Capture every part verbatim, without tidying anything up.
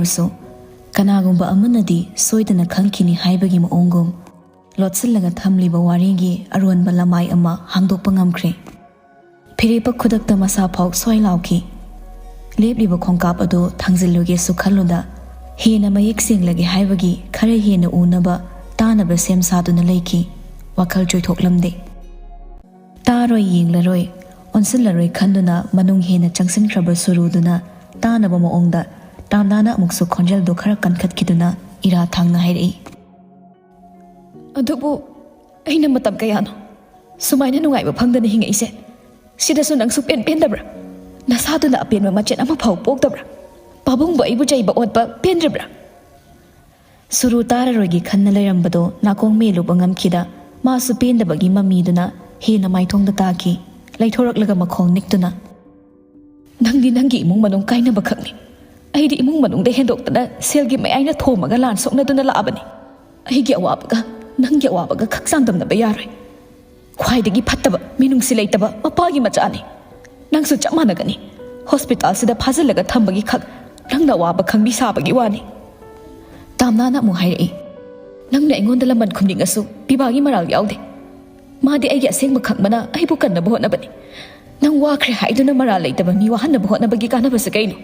ꯁꯨ ꯀꯅꯥꯒꯨꯝꯕ ꯑꯃꯅꯗꯤ ꯁꯣꯏꯗꯅ ꯈꯪꯈꯤꯅꯤ ꯍꯥꯏꯕꯒꯤ ꯃꯑꯣꯡꯒꯨꯝ ꯂꯣꯠꯁꯤꯜꯂꯒ ꯊꯝꯂꯤꯕ ꯋꯥꯔꯤꯒꯤ ꯑꯔꯣꯟꯕ ꯂꯃꯥꯏ ꯑꯃ ꯍꯥꯡꯗꯣꯛꯄ ꯉꯝꯈ꯭ꯔꯦ꯫ ꯐꯤꯔꯦꯞꯄ ꯈꯨꯗꯛꯇ ꯃꯁꯥ ꯐꯥꯎ ꯁ꯭ꯋꯥꯏ ꯂꯥꯎꯈꯤ꯫ ꯂꯦꯞꯂꯤꯕ ꯈꯣꯡꯀꯥꯞ ꯑꯗꯨ ꯊꯥꯡꯖꯤꯜꯂꯨꯒꯦꯁꯨ ꯈꯜꯂꯨꯗ, ꯍꯦꯟꯅ ꯃꯌꯦꯛ ꯁꯦꯡꯂꯒꯦ ꯍꯥꯏꯕꯒꯤ ꯈꯔ ꯍꯦꯟꯅ ꯎꯅꯕ ꯇꯥꯅꯕ ꯁꯦꯝ ꯁꯥꯗꯨꯅ ꯂꯩꯈꯤ꯫ ꯋꯥꯈꯜ ꯆꯣꯏꯊꯣꯛꯂꯝꯗꯦ꯫ ꯇꯥꯔꯣꯏ ꯌꯦꯡꯂꯔꯣꯏ, ꯑꯣꯟꯁꯤꯜꯂꯔꯣꯏ ꯈꯟꯗꯨꯅ ꯃꯅꯨꯡ ꯍꯦꯟꯅ ꯆꯪꯁꯤꯟꯈ꯭ꯔꯕ ꯁꯨꯔꯨꯗꯨꯅ ꯇꯥꯅꯕ ꯃꯑꯣꯡꯗ ꯇꯥꯝꯅꯥꯅ ꯑꯃꯨꯛꯁꯨ ꯈꯣꯟꯖꯦꯜꯗꯨ ꯈꯔ ꯀꯟꯈꯠꯈꯤꯗꯨꯅ ꯏꯔꯥ ꯊꯥꯡꯅ ꯍꯥꯏꯔꯛꯏ꯫ ꯑꯗꯨꯕꯨ ꯑꯩꯅ ꯃꯇꯝ ꯀꯌꯥꯅꯣ ꯁꯨꯃꯥꯏꯅ ꯅꯨꯡꯉꯥꯏꯕ ꯐꯪꯗꯅ ꯍꯤꯡꯉꯛꯏꯁꯦ? ꯁꯤꯗꯁꯨ ꯅꯪ ꯁꯨꯛꯄꯦꯟ ꯄꯦꯟꯗꯕ꯭ꯔꯥ? ꯅꯁꯥꯗꯨꯅ ꯑꯄꯦꯟꯕ ꯃꯆꯦꯠ ꯑꯃꯐꯥꯎ ꯄꯣꯛꯇꯕ꯭ꯔꯥ? ꯄꯥꯕꯨꯡꯕꯨ ꯑꯩꯕꯨ ꯆꯩꯕ ꯑꯣꯠꯄ ꯄꯦꯟꯗ꯭ꯔꯤꯕ꯭ꯔꯥ? ꯁꯨꯔꯨ ꯇꯥꯔꯔꯣꯏꯒꯦ ꯈꯟꯅ ꯂꯩꯔꯝꯕꯗꯣ ꯅꯥꯀꯣꯡ ꯃꯦꯜꯂꯨꯕ ꯉꯝꯈꯤꯗ, ꯃꯥꯁꯨ ꯄꯦꯟꯗꯕꯒꯤ ꯃꯃꯤꯗꯨꯅ ꯍꯦꯟꯅ ꯃꯥꯏꯊꯣꯡꯗ ꯇꯥꯈꯤ꯫ ꯂꯩꯊꯣꯔꯛꯂꯒ ꯃꯈꯣꯡ ꯅꯤꯛꯇꯨꯅ, "ꯅꯪꯗꯤ ꯅꯪꯒꯤ ꯏꯃꯨꯡ ꯃꯅꯨꯡ ꯀꯥꯏꯅꯕ ꯈꯛꯅꯤ꯫ ꯑꯩꯗꯤ ꯏꯃꯨꯡ ꯃꯅꯨꯡꯗ ꯍꯦꯟꯗꯣꯛꯇꯅ ꯁꯦꯜꯒꯤ ꯃꯌꯥꯏꯅ ꯊꯣꯝꯃꯒ ꯂꯥꯟ ꯁꯣꯛꯅꯗꯨꯅ ꯂꯥꯛꯑꯕꯅꯤ꯫ ꯑꯩꯒꯤ ꯑꯋꯥꯕꯒ ꯅꯪꯒꯤ ꯑꯋꯥꯕꯒ ꯈꯛ ꯆꯥꯡꯗꯝꯅꯕ ꯌꯥꯔꯣꯏ꯫ ꯈ꯭ꯋꯥꯏꯗꯒꯤ ꯐꯠꯇꯕ, ꯃꯤꯅꯨꯡꯁꯤ ꯂꯩꯇꯕ ꯃꯄꯥꯒꯤ ꯃꯆꯥꯅꯤ꯫ ꯅꯪꯁꯨ ꯆꯞ ꯃꯥꯟꯅꯒꯅꯤ꯫ ꯍꯣꯁꯄꯤꯇꯥꯜꯁꯤꯗ ꯐꯥꯖꯤꯜꯂꯒ ꯊꯝꯕꯒꯤ ꯈꯛ ꯅꯪꯅ ꯑꯋꯥꯕ ꯈꯪꯕꯤ ꯁꯥꯕꯒꯤ ꯋꯥꯅꯤ꯫" ꯇꯥꯝꯅꯥꯅ ꯑꯃꯨꯛ ꯍꯥꯏꯔꯛꯏ, "ꯅꯪꯅ ꯑꯩꯉꯣꯟꯗ ꯂꯃꯟ ꯈꯨꯝꯅꯤꯡꯉꯁꯨ ꯄꯤꯕꯥꯒꯤ ꯃꯔꯥꯜ ꯌꯥꯎꯗꯦ꯫ ꯃꯥꯗꯤ ꯑꯩꯒꯤ ꯑꯁꯦꯡꯕ ꯈꯪꯕꯅ ꯑꯩꯕꯨ ꯀꯟꯅꯕ ꯍꯣꯠꯅꯕꯅꯤ꯫ ꯅꯪ ꯋꯥꯈ꯭ꯔꯦ ꯍꯥꯏꯗꯨꯅ ꯃꯔꯥꯜ ꯂꯩꯇꯕ ꯃꯤ ꯋꯥꯍꯟꯅꯕ ꯍꯣꯠꯅꯕꯒꯤ ꯀꯥꯟꯅꯕꯁꯦ ꯀꯩꯅꯣ?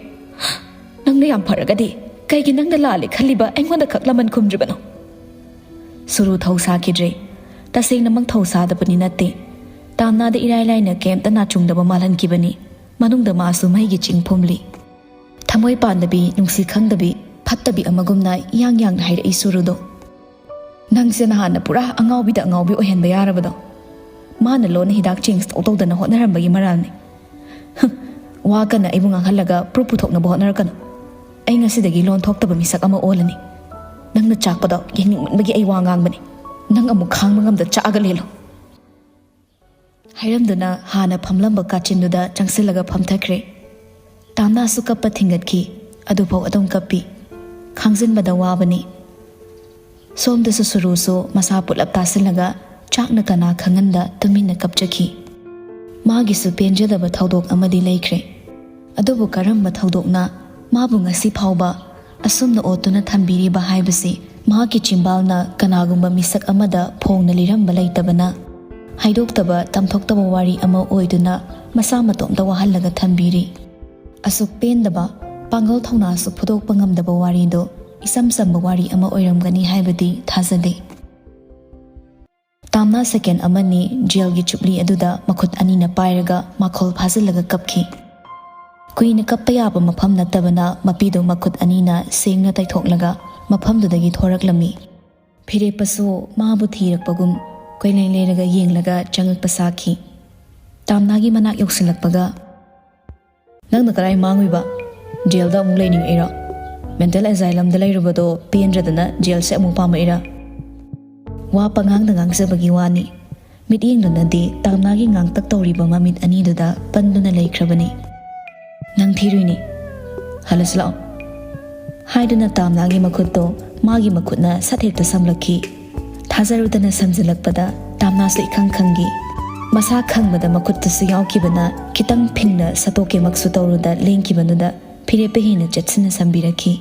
ꯅꯪꯅ ꯌꯥꯝ ꯐꯔꯒꯗꯤ ꯀꯩꯒꯤ ꯅꯪꯅ ꯂꯥꯜꯂꯦ ꯈꯜꯂꯤꯕ ꯑꯩꯉꯣꯟꯗ ꯈꯛ ꯂꯃꯟ ꯈꯨꯝꯗ꯭ꯔꯤꯕꯅꯣ?" ꯁꯨꯔꯨ ꯊꯧ ꯁꯥꯈꯤꯗ꯭ꯔꯦ꯫ ꯇꯁꯦꯡꯅꯃꯛ ꯊꯧ ꯁꯥꯗꯕꯅꯤ ꯅꯠꯇꯦ꯫ ꯇꯥꯝꯅꯥꯗ ꯏꯔꯥꯏ ꯂꯥꯏꯅ ꯀꯩꯝꯇ ꯅꯥꯆꯨꯡꯗꯕ ꯃꯥꯜꯍꯟꯈꯤꯕꯅꯤ꯫ ꯃꯅꯨꯡꯗ ꯃꯥꯁꯨ ꯃꯩꯒꯤ ꯆꯤꯡ ꯐꯨꯝꯂꯤ꯫ ꯊꯃꯣꯏ ꯄꯥꯟꯗꯕꯤ, ꯅꯨꯡꯁꯤ ꯈꯪꯗꯕꯤ, ꯐꯠꯇꯕꯤ ꯑꯃꯒꯨꯝꯅ ꯏꯌꯥꯡ ꯌꯥꯡꯅ ꯍꯥꯏꯔꯛꯏ ꯁꯨꯔꯨꯗꯣ꯫ "ꯅꯪꯁꯦ ꯅꯍꯥꯟꯅ ꯄꯨꯔꯥ ꯑꯉꯥꯎꯕꯤꯗ ꯑꯉꯥꯎꯕꯤ ꯑꯣꯏꯍꯟꯕ ꯌꯥꯔꯕꯗꯣ꯫ ꯃꯥꯅ ꯂꯣꯟꯅ ꯍꯤꯗꯥꯛ ꯆꯦꯟꯖ ꯇꯧ ꯇꯧꯗꯅ ꯍꯣꯠꯅꯔꯝꯕꯒꯤ ꯃꯔꯥꯜꯅꯤ꯫" "ꯍꯝ, ꯋꯥ ꯀꯟꯅ ꯑꯩꯕꯨ ꯉꯥꯡꯍꯜꯂꯒ ꯄ꯭ꯔꯨꯞ ꯄꯨꯊꯣꯛꯅꯕ ꯍꯣꯠꯅꯔꯛꯀꯅꯨ꯫ ꯑꯩ ꯉꯁꯤꯗꯒꯤ ꯂꯣꯟ ꯊꯣꯛꯇꯕ ꯃꯤꯁꯛ ꯑꯃ ꯑꯣꯜꯂꯅꯤ꯫ ꯅꯪꯅ ꯆꯥꯛꯄꯗꯣ ꯌꯦꯡꯅꯤꯡꯃꯟꯕꯒꯤ ꯑꯩ ꯋꯥ ꯉꯥꯡꯕꯅꯤ꯫ ꯅꯪ ꯑꯃꯨꯛ ꯈꯥꯡꯕ ꯉꯝꯗ ꯆꯥꯛꯑꯒ ꯂꯦꯜꯂꯣ꯫" ꯍꯥꯏꯔꯝꯗꯨꯅ ꯍꯥꯟꯅ ꯐꯝꯂꯝꯕ ꯀꯥꯆꯤꯟꯗꯨꯗ ꯆꯪꯁꯤꯜꯂꯒ ꯐꯝꯊꯈ꯭ꯔꯦ꯫ ꯇꯥꯝꯅꯥꯁꯨ ꯀꯞꯄ ꯊꯤꯡꯒꯠꯈꯤ꯫ ꯑꯗꯨꯐꯥꯎ ꯑꯗꯨꯝ ꯀꯞꯄꯤ꯫ ꯈꯥꯡꯖꯤꯟꯕꯗ ꯋꯥꯕꯅꯤ꯫ ꯁꯣꯝꯗꯁꯨ ꯁꯨꯔꯨꯁꯨ ꯃꯁꯥ ꯄꯨꯂꯞ ꯇꯥꯁꯤꯜꯂꯒ ꯆꯥꯛꯅ ꯀꯅꯥ ꯈꯪꯍꯟꯗ ꯇꯨꯃꯤꯟꯅ ꯀꯞꯆꯈꯤ꯫ ꯃꯥꯒꯤꯁꯨ ꯄꯦꯟꯖꯗꯕ ꯊꯧꯗꯣꯛ ꯑꯃꯗꯤ ꯂꯩꯈ꯭ꯔꯦ꯫ ꯑꯗꯨꯕꯨ ꯀꯔꯝꯕ ꯊꯧꯗꯣꯛꯅ ꯃꯥꯕꯨ ꯉꯁꯤ ꯐꯥꯎꯕ ꯑꯁꯨꯝꯅ ꯑꯣꯠꯇꯨꯅ ꯊꯝꯕꯤꯔꯤꯕ ꯍꯥꯏꯕꯁꯤ ꯃꯍꯥꯛꯀꯤ ꯆꯤꯝꯕꯥꯜꯅ ꯀꯅꯥꯒꯨꯝꯕ ꯃꯤꯁꯛ ꯑꯃꯗ ꯐꯣꯡꯅ ꯂꯤꯔꯝꯕ ꯂꯩꯇꯕꯅ, ꯍꯥꯏꯗꯣꯛꯇꯕ ꯇꯝꯊꯣꯛꯇꯕ ꯋꯥꯔꯤ ꯑꯃ ꯑꯣꯏꯗꯨꯅ ꯃꯁꯥ ꯃꯇꯣꯝꯇ ꯋꯥꯍꯜꯂꯒ ꯊꯝꯕꯤꯔꯤ꯫ ꯑꯁꯨꯛ ꯄꯦꯟꯗꯕ, ꯄꯥꯡꯒꯜ ꯊꯧꯅꯥꯁꯨ ꯐꯨꯗꯣꯛꯄ ꯉꯝꯗꯕ ꯋꯥꯔꯤꯗꯨ ꯏꯆꯝ ꯆꯝꯕ ꯋꯥꯔꯤ ꯑꯃ ꯑꯣꯏꯔꯝꯒꯅꯤ ꯍꯥꯏꯕꯗꯤ ꯊꯥꯖꯗꯦ꯫ ꯇꯥꯝꯅꯥ ꯁꯦꯀꯦꯟ ꯑꯃꯅꯤ ꯖꯦꯜꯒꯤ ꯆꯨꯞꯂꯤ ꯑꯗꯨꯗ ꯃꯈꯨꯠ ꯑꯅꯤꯅ ꯄꯥꯏꯔꯒ ꯃꯈꯣꯜ ꯐꯥꯖꯤꯜꯂꯒ ꯀꯞꯈꯤ꯫ ꯀꯨꯏꯅ ꯀꯞꯄ ꯌꯥꯕ ꯃꯐꯝ ꯅꯠꯇꯕꯅ ꯃꯄꯤꯗꯨ ꯃꯈꯨꯠ ꯑꯅꯤꯅ ꯁꯦꯡꯅ ꯇꯩꯊꯣꯛꯂꯒ ꯃꯐꯝꯗꯨꯗꯒꯤ ꯊꯣꯔꯛꯂꯝꯃꯤ꯫ ꯐꯤꯔꯦꯞꯄꯁꯨ ꯃꯥꯕꯨ ꯊꯤꯔꯛꯄꯒꯨꯝ ꯀꯣꯏꯂꯩ ꯂꯩꯔꯒ ꯌꯦꯡꯂꯒ ꯆꯪꯉꯛꯄ ꯁꯥꯈꯤ꯫ ꯇꯥꯝꯅꯥꯒꯤ ꯃꯅꯥꯛ ꯌꯧꯁꯤꯜꯂꯛꯄꯒ, "ꯅꯪꯅ ꯀꯗꯥꯏ ꯃꯥꯡꯉꯨꯏꯕ? ꯖꯦꯜꯗ ꯑꯃꯨꯛ ꯂꯩꯅꯤꯡꯉꯛꯏꯔꯣ? ꯃꯦꯟꯇꯦꯜ ꯑꯦꯖꯥꯏꯂꯝꯗ ꯂꯩꯔꯨꯕꯗꯣ ꯄꯦꯟꯗ꯭ꯔꯗꯅ ꯖꯦꯜꯁꯦ ꯑꯃꯨꯛ ꯄꯥꯝꯃꯛꯏꯔꯥ?" ꯋꯥ ꯄꯉꯥꯡꯗ ꯉꯥꯡꯖꯕꯒꯤ ꯋꯥꯅꯤ꯫ ꯃꯤꯠꯌꯦꯡꯗꯨꯅꯗꯤ ꯇꯥꯝꯅꯥꯒꯤ ꯉꯥꯡꯇꯛ ꯇꯧꯔꯤꯕ ꯃꯃꯤꯠ ꯑꯅꯤꯗꯨꯗ ꯄꯟꯗꯨꯅ ꯂꯩꯈ꯭ꯔꯕꯅꯤ꯫ "ꯅꯪ ꯊꯤꯔꯨꯏꯅꯤ꯫ ꯍꯜꯂꯁꯤ ꯂꯥꯛꯑꯣ," ꯍꯥꯏꯗꯨꯅ ꯇꯥꯝꯅꯥꯒꯤ ꯃꯈꯨꯠꯇꯣ ꯃꯥꯒꯤ ꯃꯈꯨꯠꯅ ꯁꯠ ꯍꯦꯛꯇ ꯁꯝꯂꯛꯈꯤ꯫ ꯊꯥꯖꯔꯨꯗꯅ ꯁꯝꯖꯤꯜꯂꯛꯄꯗ ꯇꯥꯝꯅꯥꯁꯨ ꯏꯈꯪ ꯈꯪꯈꯤ꯫ ꯃꯁꯥ ꯈꯪꯕꯗ ꯃꯈꯨꯠꯇꯨꯁꯨ ꯌꯥꯎꯈꯤꯕꯅ ꯈꯤꯇꯪ ꯐꯤꯡꯅ ꯁꯠꯇꯣꯛꯀꯦꯃꯛꯁꯨ ꯇꯧꯔꯨꯗ ꯂꯦꯡꯈꯤꯕꯗꯨꯗ ꯐꯤꯔꯦꯞꯄ ꯍꯦꯟꯅ ꯆꯦꯠꯁꯤꯟꯅ ꯁꯝꯕꯤꯔꯛꯈꯤ꯫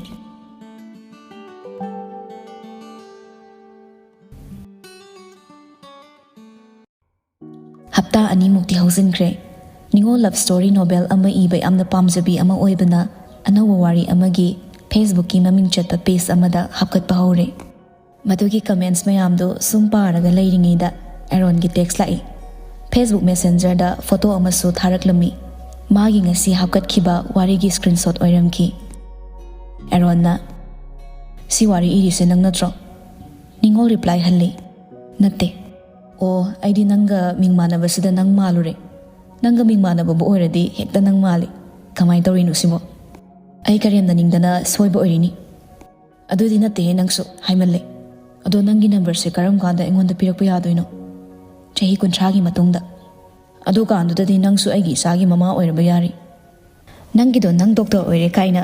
ꯍꯞꯇꯥ ꯑꯅꯤꯃꯨꯛꯇꯤ ꯍꯧꯖꯤꯟꯈ꯭ꯔꯦ꯫ ꯅꯤꯉꯣꯜ ꯂꯚ ꯁ꯭ꯇꯣꯔꯤ ꯅꯣꯚꯦꯜ ꯑꯃ ꯏꯕ ꯌꯥꯝꯅ ꯄꯥꯝꯖꯕꯤ ꯑꯃ ꯑꯣꯏꯕꯅ ꯑꯅꯧꯕ ꯋꯥꯔꯤ ꯑꯃꯒꯤ ꯐꯦꯁꯕꯨꯛꯀꯤ ꯃꯃꯤꯡ ꯆꯠꯄ ꯄꯦꯖ ꯑꯃꯗ ꯍꯥꯞꯀꯠꯄ ꯍꯧꯔꯦ꯫ ꯃꯗꯨꯒꯤ ꯀꯃꯦꯟꯠꯁ ꯃꯌꯥꯝꯗꯨ ꯁꯨꯝ ꯄꯥꯔꯒ ꯂꯩꯔꯤꯉꯩꯗ ꯑꯦꯔꯣꯟꯒꯤ ꯇꯦꯛꯁ ꯂꯥꯛꯏ꯫ ꯐꯦꯁꯕꯨꯛ ꯃꯦꯁꯦꯟꯖꯔꯗ ꯐꯣꯇꯣ ꯑꯃꯁꯨ ꯊꯥꯔꯛꯂꯝꯃꯤ꯫ ꯃꯥꯒꯤ ꯉꯁꯤ ꯍꯥꯞꯀꯠꯈꯤꯕ ꯋꯥꯔꯤꯒꯤ ꯁ꯭ꯀ꯭ꯔꯤꯟꯁꯣꯠ ꯑꯣꯏꯔꯝꯈꯤ꯫ ꯑꯦꯔꯣꯟꯅ, "ꯁꯤ ꯋꯥꯔꯤ ꯏꯔꯤꯁꯦ ꯅꯪ ꯅꯠꯇ꯭ꯔꯣ?" ꯅꯤꯉꯣꯜ ꯔꯤꯄ꯭ꯂꯥꯏ ꯍꯜꯂꯤ, "ꯅꯠꯇꯦ꯫ ꯑꯣ, ꯑꯩꯗꯤ ꯅꯪꯒ ꯃꯤꯡ ꯃꯥꯟꯅꯕꯁꯤꯗ ꯅꯪ ꯃꯥꯜꯂꯨꯔꯦ꯫ ꯅꯪꯒ ꯃꯤꯡ ꯃꯥꯟꯅꯕꯕꯨ ꯑꯣꯏꯔꯗꯤ ꯍꯦꯛꯇ ꯅꯪ ꯃꯥꯜꯂꯤ꯫ ꯀꯃꯥꯏꯅ ꯇꯧꯔꯤꯅꯣ ꯁꯤꯕꯣ? ꯑꯩ ꯀꯔꯦꯝꯅꯅꯤꯡꯗꯅ ꯁꯣꯏꯕ ꯑꯣꯏꯔꯤꯅꯤ꯫ ꯑꯗꯨꯗꯤ ꯅꯠꯇꯦꯍꯦ, ꯅꯪꯁꯨ ꯍꯥꯏꯃꯜꯂꯦ꯫ ꯑꯗꯣ ꯅꯪꯒꯤ ꯅꯝꯕꯔꯁꯦ ꯀꯔꯝ ꯀꯥꯟꯗ ꯑꯩꯉꯣꯟꯗ ꯄꯤꯔꯛꯄ ꯌꯥꯗꯣꯏꯅꯣ? ꯆꯍꯤ ꯀꯨꯟꯊ꯭ꯔꯥꯒꯤ ꯃꯇꯨꯡꯗ꯫ ꯑꯗꯨꯀꯥꯟꯗꯨꯗꯗꯤ ꯅꯪꯁꯨ ꯑꯩꯒꯤ ꯏꯆꯥꯒꯤ ꯃꯃꯥ ꯑꯣꯏꯔꯕ ꯌꯥꯔꯤ꯫ ꯅꯪꯒꯤꯗꯣ ꯅꯪ ꯗꯣꯛꯇꯔ ꯑꯣꯏꯔꯦ ꯀꯥꯏꯅ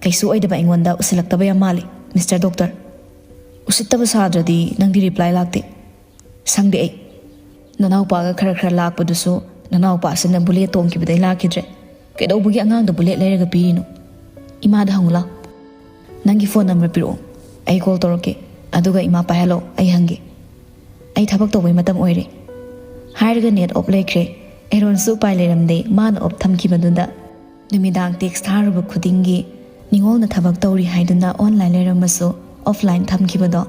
ꯀꯩꯁꯨ ꯑꯣꯏꯗꯕ ꯑꯩꯉꯣꯟꯗ ꯎꯁꯤꯜꯂꯛꯇꯕ ꯌꯥꯝ ꯃꯥꯜꯂꯤ, ꯃꯤꯁꯇꯔ ꯗꯣꯛꯇꯔ꯫ ꯎꯁꯤꯠꯇꯕ ꯁꯥꯗ꯭ꯔꯗꯤ ꯅꯪꯗꯤ ꯔꯤꯄ꯭ꯂꯥꯏ ꯂꯥꯛꯇꯦ꯫ ꯁꯪꯗꯦ ꯑꯩ꯫ ꯅꯅꯥꯎꯄꯥꯒ ꯈꯔ ꯈꯔ ꯂꯥꯛꯄꯗꯨꯁꯨ ꯅꯅꯥꯎꯄꯥꯁꯤꯅ ꯕꯨꯂꯦꯠ ꯇꯣꯡꯈꯤꯕꯗꯩ ꯂꯥꯛꯈꯤꯗ꯭ꯔꯦ꯫ ꯀꯩꯗꯧꯕꯒꯤ ꯑꯉꯥꯡꯗ ꯕꯨꯂꯦꯠ ꯂꯩꯔꯒ ꯄꯤꯔꯤꯅꯣ? ꯏꯃꯥꯗ ꯍꯪꯉꯨ ꯂꯥꯎ꯫" "ꯅꯪꯒꯤ ꯐꯣꯟ ꯅꯝꯕꯔ ꯄꯤꯔꯛꯑꯣ, ꯑꯩ ꯀꯣꯜ ꯇꯧꯔꯛꯀꯦ, ꯑꯗꯨꯒ ꯏꯃꯥ ꯄꯥꯏꯍꯜꯂꯣ, ꯑꯩ ꯍꯪꯒꯦ꯫ ꯑꯩ ꯊꯕꯛ ꯇꯧꯕꯩ ꯃꯇꯝ ꯑꯣꯏꯔꯦ"꯫ ꯍꯥꯏꯔꯒ ꯅꯦꯠ ꯑꯣꯐ ꯂꯩꯈ꯭ꯔꯦ꯫ ꯑꯦꯔꯣꯟꯁꯨ ꯎꯄꯥꯏ ꯂꯩꯔꯝꯗꯦ, ꯃꯥꯅ ꯑꯣꯐ ꯊꯝꯈꯤꯕꯗꯨꯗ꯫ ꯅꯨꯃꯤꯗꯥꯡ ꯇꯦꯛꯁ ꯊꯥꯔꯨꯕ ꯈꯨꯗꯤꯡꯒꯤ ꯅꯤꯉꯣꯜꯅ ꯊꯕꯛ ꯇꯧꯔꯤ ꯍꯥꯏꯗꯨꯅ ꯑꯣꯟꯂꯥꯏꯟ ꯂꯩꯔꯝꯃꯁꯨ ꯑꯣꯐꯂꯥꯏꯟ ꯊꯝꯈꯤꯕꯗꯣ꯫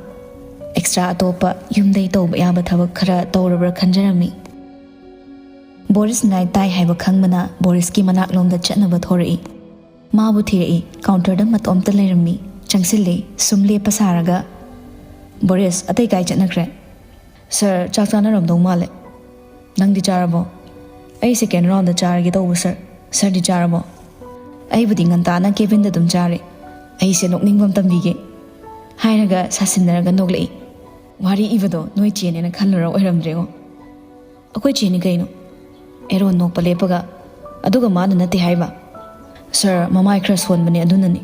ꯑꯦꯛꯁꯇ꯭ꯔꯥ ꯑꯇꯣꯞꯄ ꯌꯨꯝꯗꯩ ꯇꯧꯕ ꯌꯥꯕ ꯊꯕꯛ ꯈꯔ ꯇꯧꯔꯕ꯭ꯔꯥ ꯈꯟꯖꯔꯝꯃꯤ꯫ ꯕꯣꯔꯤꯁ ꯅꯥꯏꯠ ꯇꯥꯏ ꯍꯥꯏꯕ ꯈꯪꯕꯅ ꯕꯣꯔꯤꯁꯀꯤ ꯃꯅꯥꯛꯂꯣꯝꯗ ꯆꯠꯅꯕ ꯊꯣꯔꯛꯏ꯫ ꯃꯥꯕꯨ ꯊꯤꯔꯛꯏ꯫ ꯀꯥꯎꯟꯇꯔꯗ ꯃꯇꯣꯝꯇ ꯂꯩꯔꯝꯃꯤ꯫ ꯆꯪꯁꯤꯜꯂꯤ꯫ ꯁꯨꯝ ꯂꯦꯞꯄ ꯁꯥꯔꯒ, "ꯕꯣꯔꯤꯁ, ꯑꯇꯩ ꯀꯥꯏ ꯆꯠꯅꯈ꯭ꯔꯦ?" "ꯁꯥꯔ, ꯆꯥꯛ ꯆꯥꯅꯔꯝꯗꯧ ꯃꯥꯜꯂꯦ꯫ ꯅꯪꯗꯤ ꯆꯥꯔꯕꯣ?" "ꯑꯩ ꯁꯦꯀꯦꯟ ꯔꯥꯎꯟꯗ ꯆꯥꯔꯒꯦ ꯇꯧꯕ, ꯁꯥꯔ꯫ ꯁꯥꯔꯗꯤ ꯆꯥꯔꯕꯣ?" "ꯑꯩꯕꯨꯗꯤ ꯉꯟꯇꯥꯅ ꯀꯦꯕꯤꯟꯗ ꯑꯗꯨꯝ ꯆꯥꯔꯦ꯫ ꯑꯩꯁꯦ ꯅꯣꯛꯅꯤꯡꯕ ꯑꯃ ꯇꯝꯕꯤꯒꯦ", ꯍꯥꯏꯔꯒ ꯁꯥꯁꯤꯟꯅꯔꯒ ꯅꯣꯛꯂꯛꯏ꯫ "ꯋꯥꯔꯤ ꯏꯕꯗꯣ ꯅꯣꯏ ꯆꯦꯅꯦꯅ ꯈꯜꯂꯨꯔ ꯑꯣꯏꯔꯝꯗ꯭ꯔꯦꯉꯣ"꯫ "ꯑꯩꯈꯣꯏ ꯆꯦꯅꯤ ꯀꯩꯅꯣ?" ꯑꯦꯔꯣꯟ ꯅꯣꯛꯄ ꯂꯦꯞꯄꯒ꯫ "ꯑꯗꯨꯒ ꯃꯥꯅ ꯅꯠꯇꯦ ꯍꯥꯏꯕ?" "ꯁꯥꯔ, ꯃꯃꯥꯏ ꯈꯔ ꯁꯣꯟꯕꯅꯦ, ꯑꯗꯨꯅꯅꯤ꯫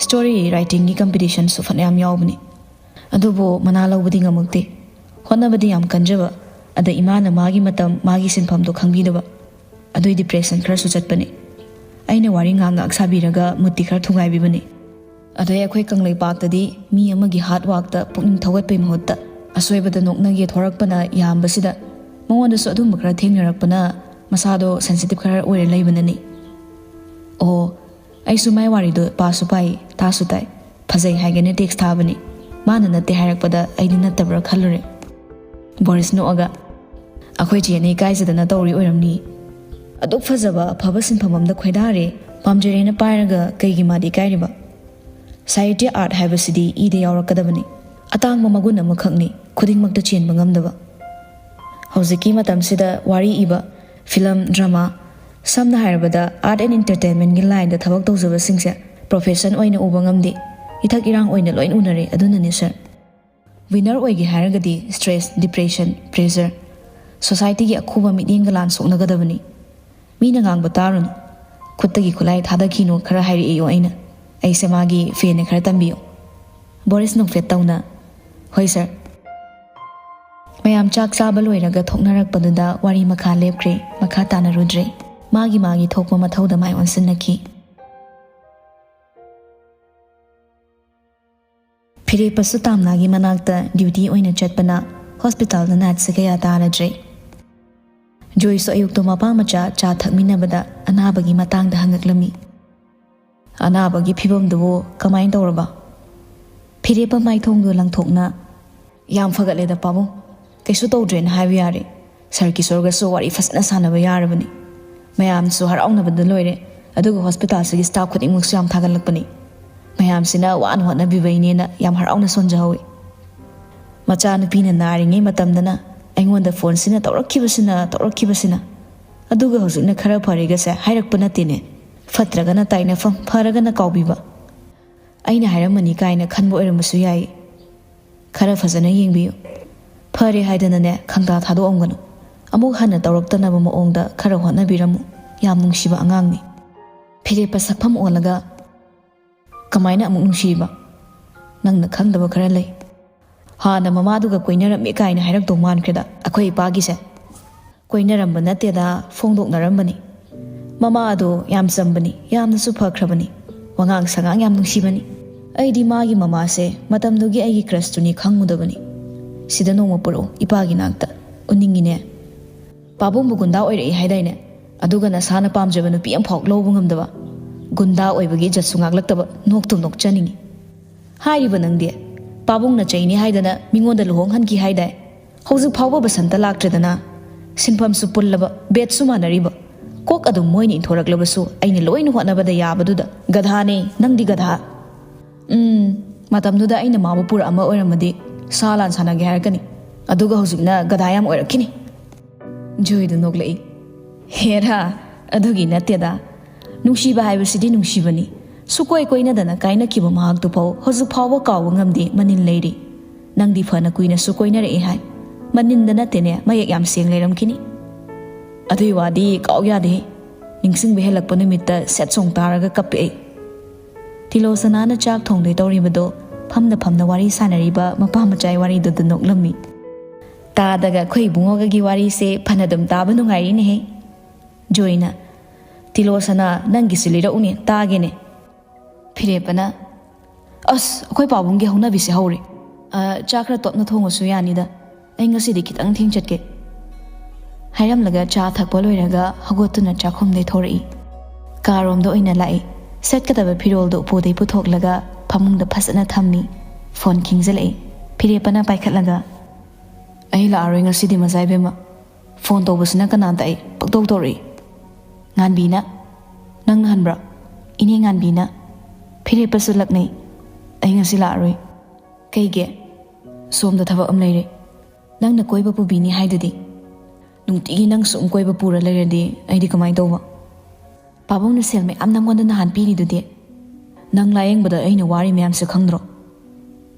ꯁ꯭ꯇꯣꯔꯤ ꯔꯥꯏꯇꯤꯡꯒꯤ ꯀꯝꯄꯤꯇꯤꯁꯟꯁꯨ ꯐꯅꯌꯥꯝ ꯌꯥꯎꯕꯅꯤ꯫ ꯑꯗꯨꯕꯨ ꯃꯅꯥ ꯂꯧꯕꯗꯤ ꯉꯝꯃꯛꯇꯦ꯫ ꯍꯣꯠꯅꯕꯗꯤ ꯌꯥꯝ ꯀꯟꯖꯕ, ꯑꯗ ꯏꯃꯥꯅ ꯃꯥꯒꯤ ꯃꯇꯝ, ꯃꯥꯒꯤ ꯁꯤꯟꯐꯝꯗꯣ ꯈꯪꯕꯤꯗꯕ꯫ ꯑꯗꯨꯏ ꯗꯤꯄ꯭ꯔꯦꯁꯟ ꯈꯔꯁꯨ ꯆꯠꯄꯅꯤ꯫ ꯑꯩꯅ ꯋꯥꯔꯤ ꯉꯥꯏꯍꯥꯛ ꯉꯥꯏꯍꯥꯛ ꯁꯥꯕꯤꯔꯒ ꯃꯨꯠꯇꯤ ꯈꯔ ꯊꯨꯒꯥꯏꯕꯤꯕꯅꯤ꯫ ꯑꯗꯩ ꯑꯩꯈꯣꯏ ꯀꯪꯂꯩꯄꯥꯛꯇꯗꯤ ꯃꯤ ꯑꯃꯒꯤ ꯍꯥꯔꯗ ꯋꯥꯔꯛꯇ ꯄꯨꯛꯅꯤꯡ ꯊꯧꯒꯠꯄꯩ ꯃꯍꯨꯠꯇ ꯑꯁꯣꯏꯕꯗ ꯅꯣꯛꯅꯒꯦ ꯊꯣꯔꯛꯄꯅ ꯌꯥꯝꯕꯁꯤꯗ, ꯃꯉꯣꯟꯗꯁꯨ ꯑꯗꯨꯝꯕ ꯈꯔ ꯊꯦꯡꯅꯔꯛꯄꯅ ꯃꯁꯥꯗꯣ ꯁꯦꯟꯁꯤꯇꯤꯞ ꯈꯔ ꯑꯣꯏꯔ ꯂꯩꯕꯅꯅꯤ꯫ ꯑꯣ, ꯑꯩꯁꯨ ꯃꯥꯏ ꯋꯥꯔꯤꯗꯣ ꯄꯥꯁꯨ ꯄꯥꯏ, ꯇꯥꯁꯨ ꯇꯥꯏ꯫ ꯐꯖꯩ ꯍꯥꯏꯒꯦꯅ ꯇꯦꯛꯁ ꯊꯥꯕꯅꯤ꯫ ꯃꯥꯅ ꯅꯠꯇꯦ ꯍꯥꯏꯔꯛꯄꯗ ꯑꯩꯗꯤ ꯅꯠꯇꯕ꯭ꯔꯥ ꯈꯜꯂꯨꯔꯦ꯫ ꯕꯣꯔꯤꯁ ꯅꯣꯛꯑꯒ, "ꯑꯩꯈꯣꯏ ꯆꯦꯅ ꯏꯀꯥꯏꯖꯗꯅ ꯇꯧꯔꯤ ꯑꯣꯏꯔꯝꯅꯤ꯫ ꯑꯗꯨꯛ ꯐꯖꯕ ꯑꯐꯕ ꯁꯤꯟꯐꯝ ꯑꯃꯗ ꯈꯣꯏꯗꯥꯔꯦ, ꯄꯥꯝꯖꯔꯦꯅ ꯄꯥꯏꯔꯒ ꯀꯩꯒꯤ ꯃꯥꯗꯤ ꯏꯀꯥꯏꯔꯤꯕ? ꯁꯥꯍꯤꯇ꯭ꯌ ꯑꯥꯔꯠ ꯍꯥꯏꯕꯁꯤꯗꯤ ꯏꯗ ꯌꯥꯎꯔꯛꯀꯗꯕꯅꯤ꯫ ꯑꯇꯥꯡꯕ ꯃꯒꯨꯟ ꯑꯃꯈꯛꯅꯤ, ꯈꯨꯗꯤꯡꯃꯛꯇ ꯆꯦꯟꯕ ꯉꯝꯗꯕ꯫ ꯍꯧꯖꯤꯛꯀꯤ ꯃꯇꯝꯁꯤꯗ ꯋꯥꯔꯤ ꯏꯕ, ꯐꯤꯂꯝ, ꯗ꯭ꯔꯃꯥ, ꯁꯝꯅ ꯍꯥꯏꯔꯕꯗ ꯑꯥꯔꯠ ꯑꯦꯟ ꯑꯦꯟꯇꯔꯇꯦꯟꯃꯦꯟꯒꯤ ꯂꯥꯏꯟꯗ ꯊꯕꯛ ꯇꯧꯖꯕꯁꯤꯡꯁꯦ ꯄ꯭ꯔꯣꯐꯦꯁꯟ ꯑꯣꯏꯅ ꯎꯕ ꯉꯝꯗꯦ꯫ ꯏꯊꯛ ꯏꯔꯥꯡ ꯑꯣꯏꯅ ꯂꯣꯏ ꯎꯅꯔꯦ, ꯑꯗꯨꯅꯅꯦ ꯁꯥꯔ꯫ ꯋꯤꯅꯔ ꯑꯣꯏꯒꯦ ꯍꯥꯏꯔꯒꯗꯤ ꯁ꯭ꯇ꯭ꯔꯦꯁ, ꯗꯤꯄ꯭ꯔꯦꯁꯟ, ꯄ꯭ꯔꯦꯁꯔ, ꯁꯣꯁꯥꯏꯇꯤꯒꯤ ꯑꯈꯨꯕ ꯃꯤꯠꯌꯦꯡꯒ ꯂꯥꯟ ꯁꯣꯛꯅꯒꯗꯕꯅꯤ꯫ ꯃꯤꯅ ꯉꯥꯡꯕ ꯇꯥꯔꯨꯅꯨ꯫ ꯈꯨꯠꯇꯒꯤ ꯈꯨꯠꯂꯥꯏ ꯊꯥꯗꯈꯤꯅꯨ ꯈꯔ ꯍꯥꯏꯔꯛꯏꯌꯣ ꯑꯩꯅ꯫ ꯑꯩꯁꯦ ꯃꯥꯒꯤ ꯐꯦꯟꯅꯦ, ꯈꯔ ꯇꯝꯕꯤꯌꯨ"꯫ ꯕꯣꯔꯤꯁ ꯅꯣꯛꯐꯦꯠ ꯇꯧꯅ, "ꯍꯣꯏ ꯁꯥꯔ"꯫ ꯃꯌꯥꯝ ꯆꯥꯛ ꯆꯥꯕ ꯂꯣꯏꯔꯒ ꯊꯣꯛꯅꯔꯛꯄꯗꯨꯗ ꯋꯥꯔꯤ ꯃꯈꯥ ꯂꯦꯞꯈ꯭ꯔꯦ, ꯃꯈꯥ ꯇꯥꯅꯔꯨꯗ꯭ꯔꯦ꯫ ꯃꯥꯒꯤ ꯃꯥꯒꯤ ꯊꯣꯛꯄ ꯃꯊꯧꯗ ꯃꯥꯏ ꯑꯣꯟꯁꯤꯟꯅꯈꯤ꯫ ꯐꯤꯔꯦꯞꯄꯁꯨ ꯇꯥꯝꯅꯥꯒꯤ ꯃꯅꯥꯛꯇ ꯗ꯭ꯌꯨꯇꯤ ꯑꯣꯏꯅ ꯆꯠꯄꯅ ꯍꯣꯁꯄꯤꯇꯥꯜꯗ ꯅꯥꯏꯠꯁꯦ ꯀꯌꯥ ꯇꯥꯔꯗ꯭ꯔꯦ꯫ ꯖꯣꯏꯁꯨ ꯑꯌꯨꯛꯇꯣ ꯃꯄꯥ ꯃꯆꯥ ꯆꯥ ꯊꯛꯃꯤꯟꯅꯕꯗ ꯑꯅꯥꯕꯒꯤ ꯃꯇꯥꯡꯗ ꯍꯪꯉꯛꯂꯝꯃꯤ꯫ "ꯑꯅꯥꯕꯒꯤ ꯐꯤꯕꯝꯗꯨꯕꯨ ꯀꯃꯥꯏꯅ ꯇꯧꯔꯕ?" ꯐꯤꯔꯦꯞꯄ ꯃꯥꯏꯊꯣꯡꯗꯣ ꯂꯪꯊꯣꯛꯅ, "ꯌꯥꯝ ꯐꯒꯠꯂꯦꯗ ꯄꯥꯕꯨꯡ, ꯀꯩꯁꯨ ꯇꯧꯗ꯭ꯔꯦꯅ ꯍꯥꯏꯕ ꯌꯥꯔꯦ꯫ ꯁꯥꯔ ꯀꯤꯁꯣꯔꯒꯁꯨ ꯋꯥꯔꯤ ꯐꯖꯅ ꯁꯥꯟꯅꯕ ꯌꯥꯔꯕꯅꯤ꯫ ꯃꯌꯥꯝꯁꯨ ꯍꯔꯥꯎꯅꯕꯗ ꯂꯣꯏꯔꯦ꯫ ꯑꯗꯨꯒ ꯍꯣꯁꯄꯤꯇꯥꯜꯁꯤꯒꯤ ꯁ꯭ꯇꯥꯐ ꯈꯨꯗꯤꯡꯃꯛꯁꯨ ꯌꯥꯝ ꯊꯥꯒꯠꯂꯛꯄꯅꯤ꯫ ꯃꯌꯥꯝꯁꯤꯅ ꯋꯥꯅ ꯍꯣꯠꯅꯕꯤꯕꯩꯅꯦꯅ ꯌꯥꯝ ꯍꯔꯥꯎꯅ ꯁꯣꯟꯖꯍꯧꯋꯤ꯫ ꯃꯆꯥꯅꯨꯄꯤꯅ ꯅꯥꯔꯤꯉꯩ ꯃꯇꯝꯗꯅ ꯑꯩꯉꯣꯟꯗ ꯐꯣꯟꯁꯤꯅ ꯇꯧꯔꯛꯈꯤꯕꯁꯤꯅ, ꯇꯧꯔꯛꯈꯤꯕꯁꯤꯅ꯫ ꯑꯗꯨꯒ ꯍꯧꯖꯤꯛꯅ ꯈꯔ ꯐꯔꯦꯒꯁꯦ ꯍꯥꯏꯔꯛꯄ ꯅꯠꯇꯦꯅꯦ꯫ ꯐꯠꯇ꯭ꯔꯒꯅ ꯇꯥꯏꯅꯐꯝ, ꯐꯔꯒꯅ ꯀꯥꯎꯕꯤꯕ꯫ ꯑꯩꯅ ꯍꯥꯏꯔꯝꯃꯅꯤ ꯀꯥꯏꯅ ꯈꯟꯕ ꯑꯣꯏꯔꯝꯕꯁꯨ ꯌꯥꯏ꯫ ꯈꯔ ꯐꯖꯅ ꯌꯦꯡꯕꯤꯌꯨ꯫ ꯐꯔꯦ ꯍꯥꯏꯗꯅꯅꯦ ꯈꯪꯇꯥ ꯊꯥꯗꯣꯛꯑꯝꯒꯅꯨ꯫ ꯑꯃꯨꯛ ꯍꯟꯅ ꯇꯧꯔꯛꯇꯅꯕ ꯃꯑꯣꯡꯗ ꯈꯔ ꯍꯣꯠꯅꯕꯤꯔꯝꯃꯨ꯫ ꯌꯥꯝ ꯅꯨꯡꯁꯤꯕ ꯑꯉꯥꯡꯅꯤ꯫" ꯐꯤꯔꯦꯞꯄ ꯁꯛꯐꯝ ꯑꯣꯜꯂꯒ, "ꯀꯃꯥꯏꯅ ꯑꯃꯨꯛ ꯅꯨꯡꯁꯤꯔꯤꯕ? ꯅꯪꯅ ꯈꯪꯗꯕ ꯈꯔ ꯂꯩ꯫ ꯍꯥꯟꯅ ꯃꯃꯥꯗꯨꯒ ꯀꯣꯏꯅꯔꯝꯃꯤ ꯀꯥꯏꯅ ꯍꯥꯏꯔꯛꯇꯧ ꯃꯥꯟꯈ꯭ꯔꯦꯗ ꯑꯩꯈꯣꯏ ꯏꯄꯥꯒꯤꯁꯦ꯫" "ꯀꯣꯏꯅꯔꯝꯕ ꯅꯠꯇꯦꯗ, ꯐꯣꯡꯗꯣꯛꯅꯔꯝꯕꯅꯤ꯫ ꯃꯃꯥ ꯑꯗꯣ ꯌꯥꯝ ꯆꯝꯕꯅꯤ, ꯌꯥꯝꯅꯁꯨ ꯐꯈ꯭ꯔꯕꯅꯤ꯫ ꯋꯥꯉꯥꯡ ꯁꯉꯥꯡ ꯌꯥꯝ ꯅꯨꯡꯁꯤꯕꯅꯤ꯫ ꯑꯩꯗꯤ ꯃꯥꯒꯤ ꯃꯃꯥꯁꯦ ꯃꯇꯝꯗꯨꯒꯤ ꯑꯩꯒꯤ ꯀ꯭ꯔꯁꯇꯨꯅꯤ ꯈꯪꯉꯨꯗꯕꯅꯤ꯫ ꯁꯤꯗ ꯅꯣꯡꯃ ꯄꯨꯔꯛꯎ, ꯏꯄꯥꯒꯤ ꯅꯥꯛꯇ ꯎꯅꯤꯡꯉꯤꯅꯦ꯫ ꯄꯥꯕꯨꯡꯕꯨ ꯒꯨꯟꯗꯥ ꯑꯣꯏꯔꯛꯏ ꯍꯥꯏꯗꯥꯏꯅꯦ? ꯑꯗꯨꯒ ꯅꯁꯥꯅ ꯄꯥꯝꯖꯕ ꯅꯨꯄꯤ ꯑꯃꯐꯥꯎ ꯂꯧꯕ ꯉꯝꯗꯕ꯫ ꯒꯨꯟꯗꯥ ꯑꯣꯏꯕꯒꯤ ꯏꯖꯠꯁꯨ ꯉꯥꯛꯂꯛꯇꯕ, ꯅꯣꯛꯇꯨꯝ ꯅꯣꯛꯆꯅꯤꯡꯉꯤ꯫" "ꯍꯥꯏꯔꯤꯕ ꯅꯪꯗꯤ, ꯄꯥꯕꯨꯡꯅ ꯆꯩꯅꯤ ꯍꯥꯏꯗꯅ ꯃꯤꯉꯣꯟꯗ ꯂꯨꯍꯣꯡꯍꯟꯈꯤ ꯍꯥꯏꯗꯥꯏ? ꯍꯧꯖꯤꯛ ꯐꯥꯎꯕ ꯕꯁꯟꯇ ꯂꯥꯛꯇ꯭ꯔꯦꯗꯅ꯫ ꯁꯤꯟꯐꯝꯁꯨ ꯄꯨꯜꯂꯕ, ꯕꯦꯠꯁꯨ ꯃꯥꯟꯅꯔꯤꯕ꯫ ꯀꯣꯛ ꯑꯗꯨꯝ ꯃꯣꯏꯅ ꯏꯟꯊꯣꯔꯛꯂꯕꯁꯨ ꯑꯩꯅ ꯂꯣꯏꯅ ꯍꯣꯠꯅꯕꯗ ꯌꯥꯕꯗꯨꯗ꯫ ꯒꯙꯥꯅꯦ, ꯅꯪꯗꯤ ꯒꯙꯥ꯫" "ꯎꯝ, ꯃꯇꯝꯗꯨꯗ ꯑꯩꯅ ꯃꯥꯕꯨ ꯄꯨꯔꯛꯑꯝꯕ ꯑꯣꯏꯔꯝꯃꯗꯤ ꯁꯥ ꯂꯥꯟ ꯁꯥꯟꯅꯒꯦ ꯍꯥꯏꯔꯛꯀꯅꯤ꯫ ꯑꯗꯨꯒ ꯍꯧꯖꯤꯛꯅ ꯒꯙꯥ ꯌꯥꯝ ꯑꯣꯏꯔꯛꯈꯤꯅꯤ꯫" ꯖꯣꯏꯗ ꯅꯣꯛꯂꯛꯏ꯫ "ꯍꯦꯔꯥ, ꯑꯗꯨꯒꯤ ꯅꯠꯇꯦꯗ꯫ ꯅꯨꯡꯁꯤꯕ ꯍꯥꯏꯕꯁꯤꯗꯤ ꯅꯨꯡꯁꯤꯕꯅꯤ꯫ ꯁꯨꯀꯣꯏ ꯀꯣꯏꯅꯗꯅ ꯀꯥꯏꯅꯈꯤꯕ ꯃꯍꯥꯛꯇꯨꯐꯥꯎ ꯍꯧꯖꯤꯛ ꯐꯥꯎꯕ ꯀꯥꯎꯕ ꯉꯝꯗꯦ, ꯃꯅꯤꯟ ꯂꯩꯔꯤ꯫ ꯅꯪꯗꯤ ꯐꯅ ꯀꯨꯏꯅꯁꯨ ꯀꯣꯏꯅꯔꯛꯑꯦ ꯍꯥꯏ꯫ ꯃꯅꯤꯟꯗ ꯅꯠꯇꯦꯅꯦ, ꯃꯌꯦꯛ ꯌꯥꯝ ꯁꯦꯡ ꯂꯩꯔꯝꯈꯤꯅꯤ꯫" "ꯑꯗꯨꯏ ꯋꯥꯗꯤ ꯀꯥꯎ ꯌꯥꯗꯦ꯫ ꯅꯤꯡꯁꯤꯡꯕ ꯍꯦꯜꯂꯛꯄ ꯅꯨꯃꯤꯠꯇ ꯁꯦꯠ ꯆꯣꯡ ꯇꯥꯔꯒ ꯀꯞꯄꯦ ꯑꯩ꯫" ꯇꯤꯂꯣꯁꯅꯥꯅ ꯆꯥꯛ ꯊꯣꯡꯗꯣꯏ ꯇꯧꯔꯤꯕꯗꯣ ꯐꯝꯅ ꯐꯝꯅ ꯋꯥꯔꯤ ꯁꯥꯟꯅꯔꯤꯕ ꯃꯄꯥ ꯃꯆꯥꯏ ꯋꯥꯔꯤꯗꯨꯗ ꯅꯣꯛꯂꯝꯃꯤ꯫ "ꯇꯥꯗꯒ ꯑꯩꯈꯣꯏ ꯏꯕꯨꯡꯉꯣꯒꯒꯤ ꯋꯥꯔꯤꯁꯦ ꯐꯅ ꯑꯗꯨꯝ ꯇꯥꯕ ꯅꯨꯡꯉꯥꯏꯔꯤꯅꯦꯍꯦ꯫" ꯖꯣꯏꯅ, "ꯇꯤꯂꯣꯁꯅꯥ, ꯅꯪꯒꯤꯁꯨ ꯂꯤꯔꯛꯎꯅꯦ, ꯇꯥꯒꯦꯅꯦ꯫" ꯐꯤꯔꯦꯞꯄꯅ, "ꯑꯁ, ꯑꯩꯈꯣꯏ ꯄꯥꯕꯨꯡꯒꯤ ꯍꯧꯅꯕꯤꯁꯦ ꯍꯧꯔꯦ꯫ ꯑ, ꯆꯥꯛ ꯈꯔ ꯇꯞꯅ ꯊꯣꯡꯉꯁꯨ ꯌꯥꯅꯤꯗ꯫ ꯑꯩ ꯉꯁꯤꯗꯤ ꯈꯤꯇꯪ ꯊꯦꯡ ꯆꯠꯀꯦ"꯫ ꯍꯥꯏꯔꯝꯂꯒ ꯆꯥ ꯊꯛꯄ ꯂꯣꯏꯔꯒ ꯍꯧꯒꯠꯇꯨꯅ ꯆꯥꯛꯈꯨꯝꯗꯩ ꯊꯣꯔꯛꯏ꯫ ꯀꯥꯔꯣꯝꯗ ꯑꯣꯏꯅ ꯂꯥꯛꯏ꯫ ꯁꯦꯠꯀꯗꯕ ꯐꯤꯔꯣꯜꯗꯨ ꯎꯄꯨꯗꯩ ꯄꯨꯊꯣꯛꯂꯒ ꯐꯃꯨꯡꯗ ꯐꯖꯅ ꯊꯝꯃꯤ꯫ ꯐꯣꯟ ꯈꯤꯡꯖꯤꯜꯂꯛꯏ꯫ ꯐꯤꯔꯦꯞꯄꯅ ꯄꯥꯏꯈꯠꯂꯒ, "ꯑꯩ ꯂꯥꯛꯑꯔꯣꯏ ꯉꯁꯤꯗꯤ, ꯃꯖꯥ ꯏꯕꯦꯝꯃ꯫ ꯐꯣꯟ ꯇꯧꯕꯁꯤꯅ ꯀꯅꯥꯗ ꯑꯩ ꯄꯛꯇꯧ ꯇꯧꯔꯛꯏ"꯫ ꯉꯥꯟꯕꯤꯅ, "ꯅꯪꯅ ꯍꯟꯕ꯭ꯔꯥ?" ꯏꯅꯦ ꯉꯥꯟꯕꯤꯅ꯫ ꯐꯤꯔꯦꯞꯄꯁꯨ ꯂꯛꯅꯩ꯫ "ꯑꯩ ꯉꯁꯤ ꯂꯥꯛꯑꯔꯣꯏ"꯫ "ꯀꯩꯒꯤ?" "ꯁꯣꯝꯗ ꯊꯕꯛ ꯑꯃ ꯂꯩꯔꯦ꯫ ꯅꯪꯅ ꯀꯣꯏꯕ ꯄꯨꯕꯤꯅꯤ ꯍꯥꯏꯗꯨꯗꯤ꯫ ꯅꯨꯡꯇꯤꯒꯤ ꯅꯪ ꯁꯨꯝ ꯀꯣꯏꯕ ꯄꯨꯔ ꯂꯩꯔꯗꯤ ꯑꯩꯗꯤ ꯀꯃꯥꯏꯅ ꯇꯧꯕ? ꯄꯥꯕꯨꯡꯅ ꯁꯦꯜ ꯃꯌꯥꯝ ꯅꯪꯉꯣꯟꯗ ꯅꯍꯥꯟ ꯄꯤꯔꯤꯗꯨꯗꯤ꯫ ꯅꯪ ꯂꯥꯌꯦꯡꯕꯗ ꯑꯩꯅ ꯋꯥꯔꯤ ꯃꯌꯥꯝꯁꯦ ꯈꯪꯗ꯭ꯔꯣ?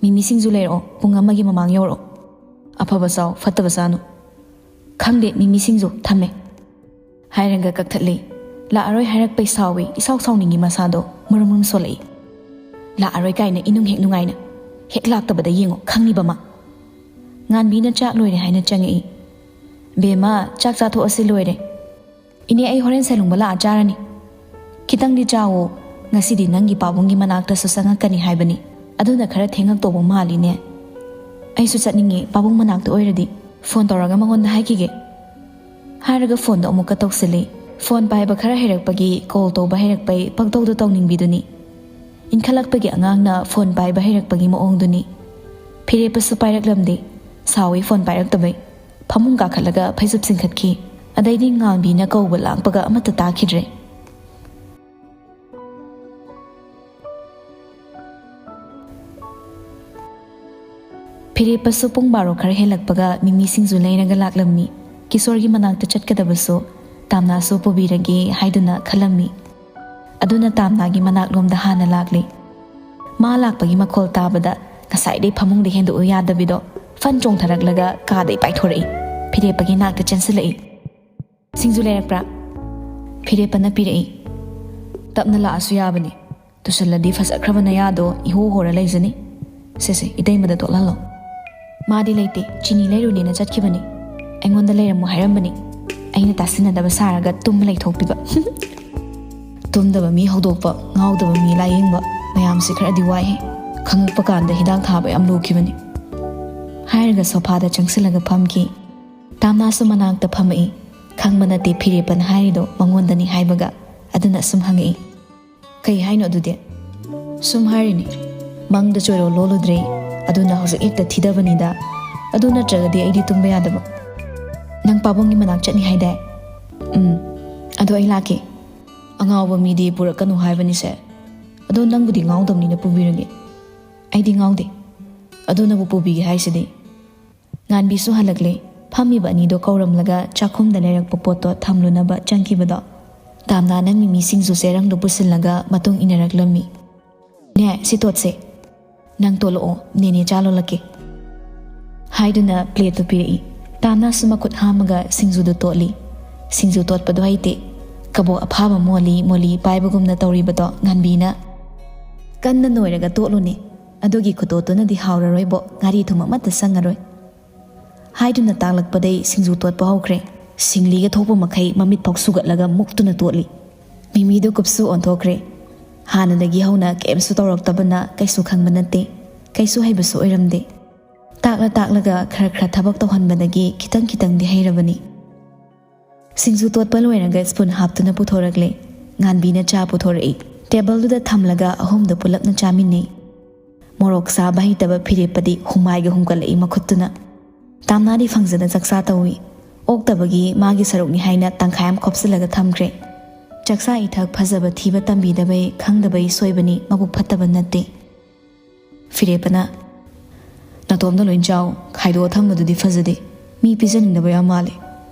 ꯃꯤꯃꯤ ꯁꯤꯡꯖꯨ ꯂꯩꯔꯛꯑꯣ, ꯄꯨꯡ ꯑꯃꯒꯤ ꯃꯃꯥꯡ ꯌꯧꯔꯛꯑꯣ꯫ ꯑꯐꯕ ꯆꯥꯎ, ꯐꯠꯇꯕ ꯆꯥꯅꯨ"꯫ "ꯈꯪꯗꯦ, ꯃꯤꯃꯤ ꯁꯤꯡꯖꯨ, ꯊꯝꯃꯦ"꯫ ꯍꯥꯏꯔꯒ ꯀꯛꯊꯠꯂꯤ꯫ ꯂꯥꯛꯑꯔꯣꯏ ꯍꯥꯏꯔꯛꯄꯩ ꯁꯥꯎꯏ, ꯏꯁꯥꯎ ꯁꯥꯎꯅꯤꯡꯉꯤ ꯃꯁꯥꯗꯣ, ꯃꯔꯨꯝ ꯃꯔꯨꯝ ꯁꯣꯜꯂꯛꯏ꯫ "ꯂꯥꯛꯑꯔꯣꯏ ꯀꯥꯏꯅ ꯏꯅꯨꯡ ꯍꯦꯛ ꯅꯨꯡꯉꯥꯏꯅ꯫ ꯍꯦꯛ ꯂꯥꯛꯇꯕꯗ ꯌꯦꯡꯉꯣ, ꯈꯪꯅꯤꯕ ꯃꯥ"꯫ ꯉꯥꯟꯕꯤꯅ ꯆꯥꯛ ꯂꯣꯏꯔꯦ ꯍꯥꯏꯅ ꯆꯪꯉꯛꯏ꯫ "ꯕꯦꯝꯃ, ꯆꯥꯛ ꯆꯥꯊꯣꯛꯑꯁꯤ ꯂꯣꯏꯔꯦ"꯫ "ꯏꯅꯦ, ꯑꯩ ꯍꯣꯔꯦꯟ ꯁꯦꯂꯨꯡꯕ ꯂꯥꯛꯑ ꯆꯥꯔꯅꯤ"꯫ "ꯈꯤꯇꯪꯗꯤ ꯆꯥꯋꯣ꯫ ꯉꯁꯤꯗꯤ ꯅꯪꯒꯤ ꯄꯥꯕꯨꯡꯒꯤ ꯃꯅꯥꯛꯇꯁꯨ ꯆꯪꯉꯛꯀꯅꯤ ꯍꯥꯏꯕꯅꯤ꯫ ꯑꯗꯨꯅ ꯈꯔ ꯊꯦꯡꯉꯛꯇꯧꯕ ꯃꯥꯜꯂꯤꯅꯦ"꯫ "ꯑꯩꯁꯨ ꯆꯠꯅꯤꯡꯉꯦ, ꯄꯥꯕꯨꯡ ꯃꯅꯥꯛꯇ ꯑꯣꯏꯔꯗꯤ꯫ ꯐꯣꯟ ꯇꯧꯔꯒ ꯃꯉꯣꯟꯗ ꯍꯥꯏꯈꯤꯒꯦ"꯫ ꯍꯥꯏꯔꯒ ꯐꯣꯟꯗꯣ ꯑꯃꯨꯛꯀ ꯇꯧꯁꯤꯜꯂꯤ꯫ ꯐꯣꯟ ꯄꯥꯏꯕ ꯈꯔ ꯍꯩꯔꯛꯄꯒꯤ, ꯀꯣꯜ ꯇꯧꯕ ꯍꯩꯔꯛꯄꯩ ꯄꯪꯇꯧꯗ ꯇꯧꯅꯤꯡꯕꯤꯗꯨꯅꯤ꯫ ꯏꯟꯈꯠꯂꯛꯄꯒꯤ ꯑꯉꯥꯡꯅ ꯐꯣꯟ ꯄꯥꯏꯕ ꯍꯩꯔꯛꯄꯒꯤ ꯃꯑꯣꯡꯗꯨꯅꯤ꯫ ꯐꯤꯔꯦꯞꯄꯁꯨ ꯄꯥꯏꯔꯛꯂꯝꯗꯦ꯫ ꯁꯥꯎꯏ ꯐꯣꯟ ꯄꯥꯏꯔꯛꯇꯕꯩ꯫ ꯐꯃꯨꯡ ꯀꯥꯈꯠꯂꯒ ꯐꯩꯖꯨꯞ ꯆꯤꯡꯈꯠꯈꯤ꯫ ꯑꯗꯩꯗꯤ ꯉꯥꯟꯕꯤꯅ ꯀꯧꯕ ꯂꯥꯡꯕꯒ ꯑꯃꯠꯇ ꯇꯥꯈꯤꯗ꯭ꯔꯦ꯫ ꯐꯤꯔꯦꯞꯄꯁꯨ ꯄꯨꯡ ꯕꯥꯔꯣ ꯈꯔ ꯍꯦꯜꯂꯛꯄꯒ ꯃꯤꯃꯤ ꯁꯤꯡꯖꯨ ꯂꯩꯔꯒ ꯂꯥꯛꯂꯝꯃꯤ꯫ ꯀꯤꯁꯣꯔꯒꯤ ꯃꯅꯥꯛꯇ ꯆꯠꯀꯗꯕꯁꯨ ꯇꯥꯝꯅꯥꯁꯨ ꯄꯨꯕꯤꯔꯒꯦ ꯍꯥꯏꯗꯨꯅ ꯈꯜꯂꯝꯃꯤ꯫ ꯑꯗꯨꯅ ꯇꯥꯝꯅꯥꯒꯤ ꯃꯅꯥꯛꯂꯣꯝꯗ ꯍꯥꯟꯅ ꯂꯥꯛꯂꯦ꯫ ꯃꯥ ꯂꯥꯛꯄꯒꯤ ꯃꯈꯣꯜ ꯇꯥꯕꯗ ꯉꯁꯥꯏꯗꯩ ꯐꯃꯨꯡꯗ ꯍꯦꯟꯗꯣꯛꯎ ꯌꯥꯗꯕꯤꯗꯣ ꯐꯟ ꯆꯣꯡꯊꯔꯛꯂꯒ ꯀꯥꯗꯩ ꯄꯥꯏꯊꯣꯔꯛꯏ꯫ ꯐꯤꯔꯦꯞꯄꯒꯤ ꯅꯥꯛꯇ ꯆꯦꯟꯁꯤꯜꯂꯛꯏ꯫ "ꯁꯤꯡꯖꯨ ꯂꯩꯔꯛꯄ꯭ꯔꯥ?" ꯐꯤꯔꯦꯞꯄꯅ ꯄꯤꯔꯛꯏ꯫ "ꯇꯞꯅ ꯂꯥꯛꯑꯁꯨ ꯌꯥꯕꯅꯤ꯫ ꯇꯨꯁꯜꯂꯗꯤ ꯐꯖꯈ꯭ꯔꯕ ꯅꯌꯥꯗꯣ ꯏꯍꯣ ꯍꯣꯔ ꯂꯩꯖꯅꯤ꯫ ꯁꯦ ꯁꯦ, ꯏꯇꯩꯃꯗ ꯇꯣꯠꯍꯜꯂꯣ"꯫ "ꯃꯥꯗꯤ ꯂꯩꯇꯦ, ꯆꯤꯅꯤ ꯂꯩꯔꯨꯅꯦꯅ ꯆꯠꯈꯤꯕꯅꯤ꯫ ꯑꯩꯉꯣꯟꯗ ꯂꯩꯔꯝꯃꯣ ꯍꯥꯏꯔꯝꯕꯅꯤ꯫ ꯑꯩꯅ ꯇꯥꯁꯤꯟꯅꯗꯕ ꯁꯥꯔꯒ ꯇꯨꯝꯃ ꯂꯩꯊꯣꯛꯄꯤꯕ"꯫ "ꯇꯨꯝꯗꯕ ꯃꯤ ꯍꯧꯗꯣꯛꯄ, ꯉꯥꯎꯗꯕ ꯃꯤ ꯂꯥꯌꯦꯡꯕ, ꯃꯌꯥꯝꯁꯤ ꯈꯔꯗꯤ ꯋꯥꯏꯍꯦ"꯫ ꯈꯪꯉꯛꯄ ꯀꯥꯟꯗ ꯍꯤꯗꯥꯛ ꯊꯥꯕ ꯌꯥꯝ ꯂꯨꯈꯤꯕꯅꯤ꯫ ꯍꯥꯏꯔꯒ ꯁꯣꯐꯥꯗ ꯆꯪꯁꯤꯜꯂꯒ ꯐꯝꯈꯤ꯫ ꯇꯥꯝꯅꯥꯁꯨ ꯃꯅꯥꯛꯇ ꯐꯝꯃꯛꯏ꯫ ꯈꯪꯕ ꯅꯠꯇꯦ ꯐꯤꯔꯦꯞꯄꯟ ꯍꯥꯏꯔꯤꯗꯣ ꯃꯉꯣꯟꯗꯅꯤ ꯍꯥꯏꯕꯒ꯫ ꯑꯗꯨꯅ ꯑꯁꯨꯝ ꯍꯪꯉꯛꯏ, "ꯀꯩ ꯍꯥꯏꯅꯣ ꯑꯗꯨꯗꯤ?" "ꯁꯨꯝ ꯍꯥꯏꯔꯤꯅꯤ, ꯃꯪꯗ ꯆꯣꯏꯔꯣ ꯂꯣꯜꯂꯨꯗ꯭ꯔꯦ, ꯑꯗꯨꯅ ꯍꯧꯖꯤꯛ ꯍꯦꯛꯇ ꯊꯤꯗꯕꯅꯤꯗ꯫ ꯑꯗꯨ ꯅꯠꯇ꯭ꯔꯒꯗꯤ ꯑꯩꯗꯤ ꯇꯨꯝꯕ ꯌꯥꯗꯕ꯫ ꯅꯪ ꯄꯥꯕꯨꯡꯒꯤ ꯃꯅꯥꯛ ꯆꯠꯅꯤ ꯍꯥꯏꯗꯥꯏ?" "ꯎꯝ, ꯑꯗꯣ ꯑꯩ ꯂꯥꯛꯀꯦ꯫ ꯑꯉꯥꯎꯕ ꯃꯤꯗꯤ ꯄꯨꯔꯛꯀꯅꯨ ꯍꯥꯏꯕꯅꯤꯁꯦ꯫ ꯑꯗꯣ ꯅꯪꯕꯨꯗꯤ ꯉꯥꯎꯗꯕꯅꯤꯅ ꯄꯨꯕꯤꯔꯒꯦ꯫ ꯑꯩꯗꯤ ꯉꯥꯎꯗꯦ꯫ ꯑꯗꯨꯅꯕꯨ ꯄꯨꯕꯤꯒꯦ ꯍꯥꯏꯁꯤꯗꯤ꯫" ꯉꯥꯟꯕꯤꯁꯨ ꯍꯜꯂꯛꯂꯦ꯫ ꯐꯝꯃꯤꯕ ꯑꯅꯤꯗꯣ ꯀꯧꯔꯝꯂꯒ ꯆꯥꯛꯈꯨꯝꯗ ꯂꯩꯔꯛꯄ ꯄꯣꯠꯇꯣ ꯊꯝꯂꯨꯅꯕ ꯆꯪꯈꯤꯕꯗꯣ꯫ ꯇꯥꯝꯅꯥꯅ ꯃꯤꯃꯤ ꯁꯤꯡꯖꯨ ꯆꯦꯔꯪꯗꯣ ꯄꯨꯁꯤꯜꯂꯒ ꯃꯇꯨꯡ ꯏꯟꯅꯔꯛꯂꯝꯃꯤ꯫ "ꯅꯦ, ꯁꯤ ꯇꯣꯠꯁꯦ꯫ ꯅꯪ ꯇꯣꯠꯂꯛꯑꯣ, ꯅꯦꯅꯦ ꯆꯥ ꯂꯣꯜꯂꯛꯀꯦ꯫" ꯍꯥꯏꯗꯨꯅ ꯄ꯭ꯂꯦꯠꯇꯨ ꯄꯤꯔꯛꯏ꯫ ꯇꯥꯝꯅꯥꯁꯨ ꯃꯈꯨꯠ ꯍꯥꯝꯃꯒ ꯁꯤꯡꯖꯨꯗꯨ ꯇꯣꯠꯂꯤ꯫ ꯁꯤꯡꯖꯨ ꯇꯣꯠꯄꯗꯣ ꯍꯩꯇꯦ꯫ ꯀꯕꯣꯛ ꯑꯐꯥꯕ ꯃꯣꯜꯂꯤ ꯃꯣꯜꯂꯤ ꯄꯥꯏꯕꯒꯨꯝꯅ ꯇꯧꯔꯤꯕꯗꯣ ꯉꯥꯟꯕꯤꯅ꯫ "ꯀꯟꯅ ꯅꯣꯏꯔꯒ ꯇꯣꯠꯂꯨꯅꯦ꯫ ꯑꯗꯨꯒꯤ ꯈꯨꯇꯣꯠꯇꯨꯅꯗꯤ ꯍꯥꯎꯔꯔꯣꯏꯕꯣ, ꯉꯥꯔꯤ ꯊꯨꯝ ꯑꯃꯠꯇ ꯆꯪꯉꯔꯣꯏ꯫" ꯍꯥꯏꯗꯨꯅ ꯇꯥꯛꯂꯛꯄꯗꯩ ꯁꯤꯡꯖꯨ ꯇꯣꯠꯄ ꯍꯧꯈ꯭ꯔꯦ꯫ ꯁꯤꯡꯂꯤꯒ ꯊꯣꯛꯄ ꯃꯈꯩ ꯃꯃꯤꯠ ꯐꯥꯎ ꯁꯨꯒꯠꯂꯒ ꯃꯨꯛꯇꯨꯅ ꯇꯣꯠꯂꯤ꯫ ꯃꯤꯃꯤꯗꯨ ꯀꯨꯞꯁꯨ ꯑꯣꯟꯊꯣꯛꯈ꯭ꯔꯦ꯫ ꯍꯥꯟꯅꯗꯒꯤ ꯍꯧꯅ ꯀꯩꯝꯁꯨ ꯇꯧꯔꯛꯇꯕꯅ ꯀꯩꯁꯨ ꯈꯪꯕ ꯅꯠꯇꯦ꯫ ꯀꯩꯁꯨ ꯍꯩꯕꯁꯨ ꯑꯣꯏꯔꯝꯗꯦ꯫ ꯇꯥꯛꯂ ꯇꯥꯛꯂꯒ ꯈꯔ ꯈꯔ ꯊꯕꯛ ꯇꯧꯍꯟꯕꯗꯒꯤ ꯈꯤꯇꯪ ꯈꯤꯇꯪꯗꯤ ꯍꯩꯔꯕꯅꯤ꯫ ꯁꯤꯡꯖꯨ ꯇꯣꯠꯄ ꯂꯣꯏꯔꯒ ꯁ꯭ꯄꯨꯟ ꯍꯥꯞꯇꯨꯅ ꯄꯨꯊꯣꯔꯛꯂꯦ꯫ ꯉꯥꯟꯕꯤꯅ ꯆꯥ ꯄꯨꯊꯣꯔꯛꯏ꯫ ꯇꯦꯕꯜꯗꯨꯗ ꯊꯝꯂꯒ ꯑꯍꯨꯝꯗ ꯄꯨꯂꯞꯅ ꯆꯥꯃꯤꯟꯅꯩ꯫ ꯃꯣꯔꯣꯛ ꯆꯥꯕ ꯍꯩꯇꯕ ꯐꯤꯔꯦꯞꯄꯗꯤ ꯍꯨꯃꯥꯏꯒ ꯍꯨꯝꯒꯠꯂꯛꯏ ꯃꯈꯨꯠꯇꯨꯅ꯫ ꯇꯥꯝꯅꯥꯗꯤ ꯐꯪꯖꯅ ꯆꯥꯛꯆꯥ ꯇꯧꯏ꯫ ꯑꯣꯛꯇꯕꯒꯤ ꯃꯥꯒꯤ ꯁꯔꯨꯛꯅꯤ ꯍꯥꯏꯅ ꯇꯪꯈꯥꯏ ꯑꯃ ꯈꯣꯞꯆꯤꯜꯂꯒ ꯊꯝꯈ꯭ꯔꯦ꯫ ꯆꯥꯛꯆꯥ ꯏꯊꯛ ꯐꯖꯕ ꯊꯤꯕ ꯇꯝꯕꯤꯗꯕꯩ ꯈꯪꯗꯕꯩ ꯁꯣꯏꯕꯅꯤ, ꯃꯕꯨꯛ ꯐꯠꯇꯕ ꯅꯠꯇꯦ꯫ ꯐꯤꯔꯦꯞꯄꯅ, "ꯅꯇꯣꯝꯗ ꯂꯣꯏ ꯆꯥꯎ, ꯈꯥꯏꯗꯣꯛꯑ ꯊꯝꯕꯗꯨꯗꯤ ꯐꯖꯗꯦ꯫ ꯃꯤ ꯄꯤꯖꯅꯤꯡꯗꯕ ꯌꯥꯝ ꯃꯥꯜꯂꯦ꯫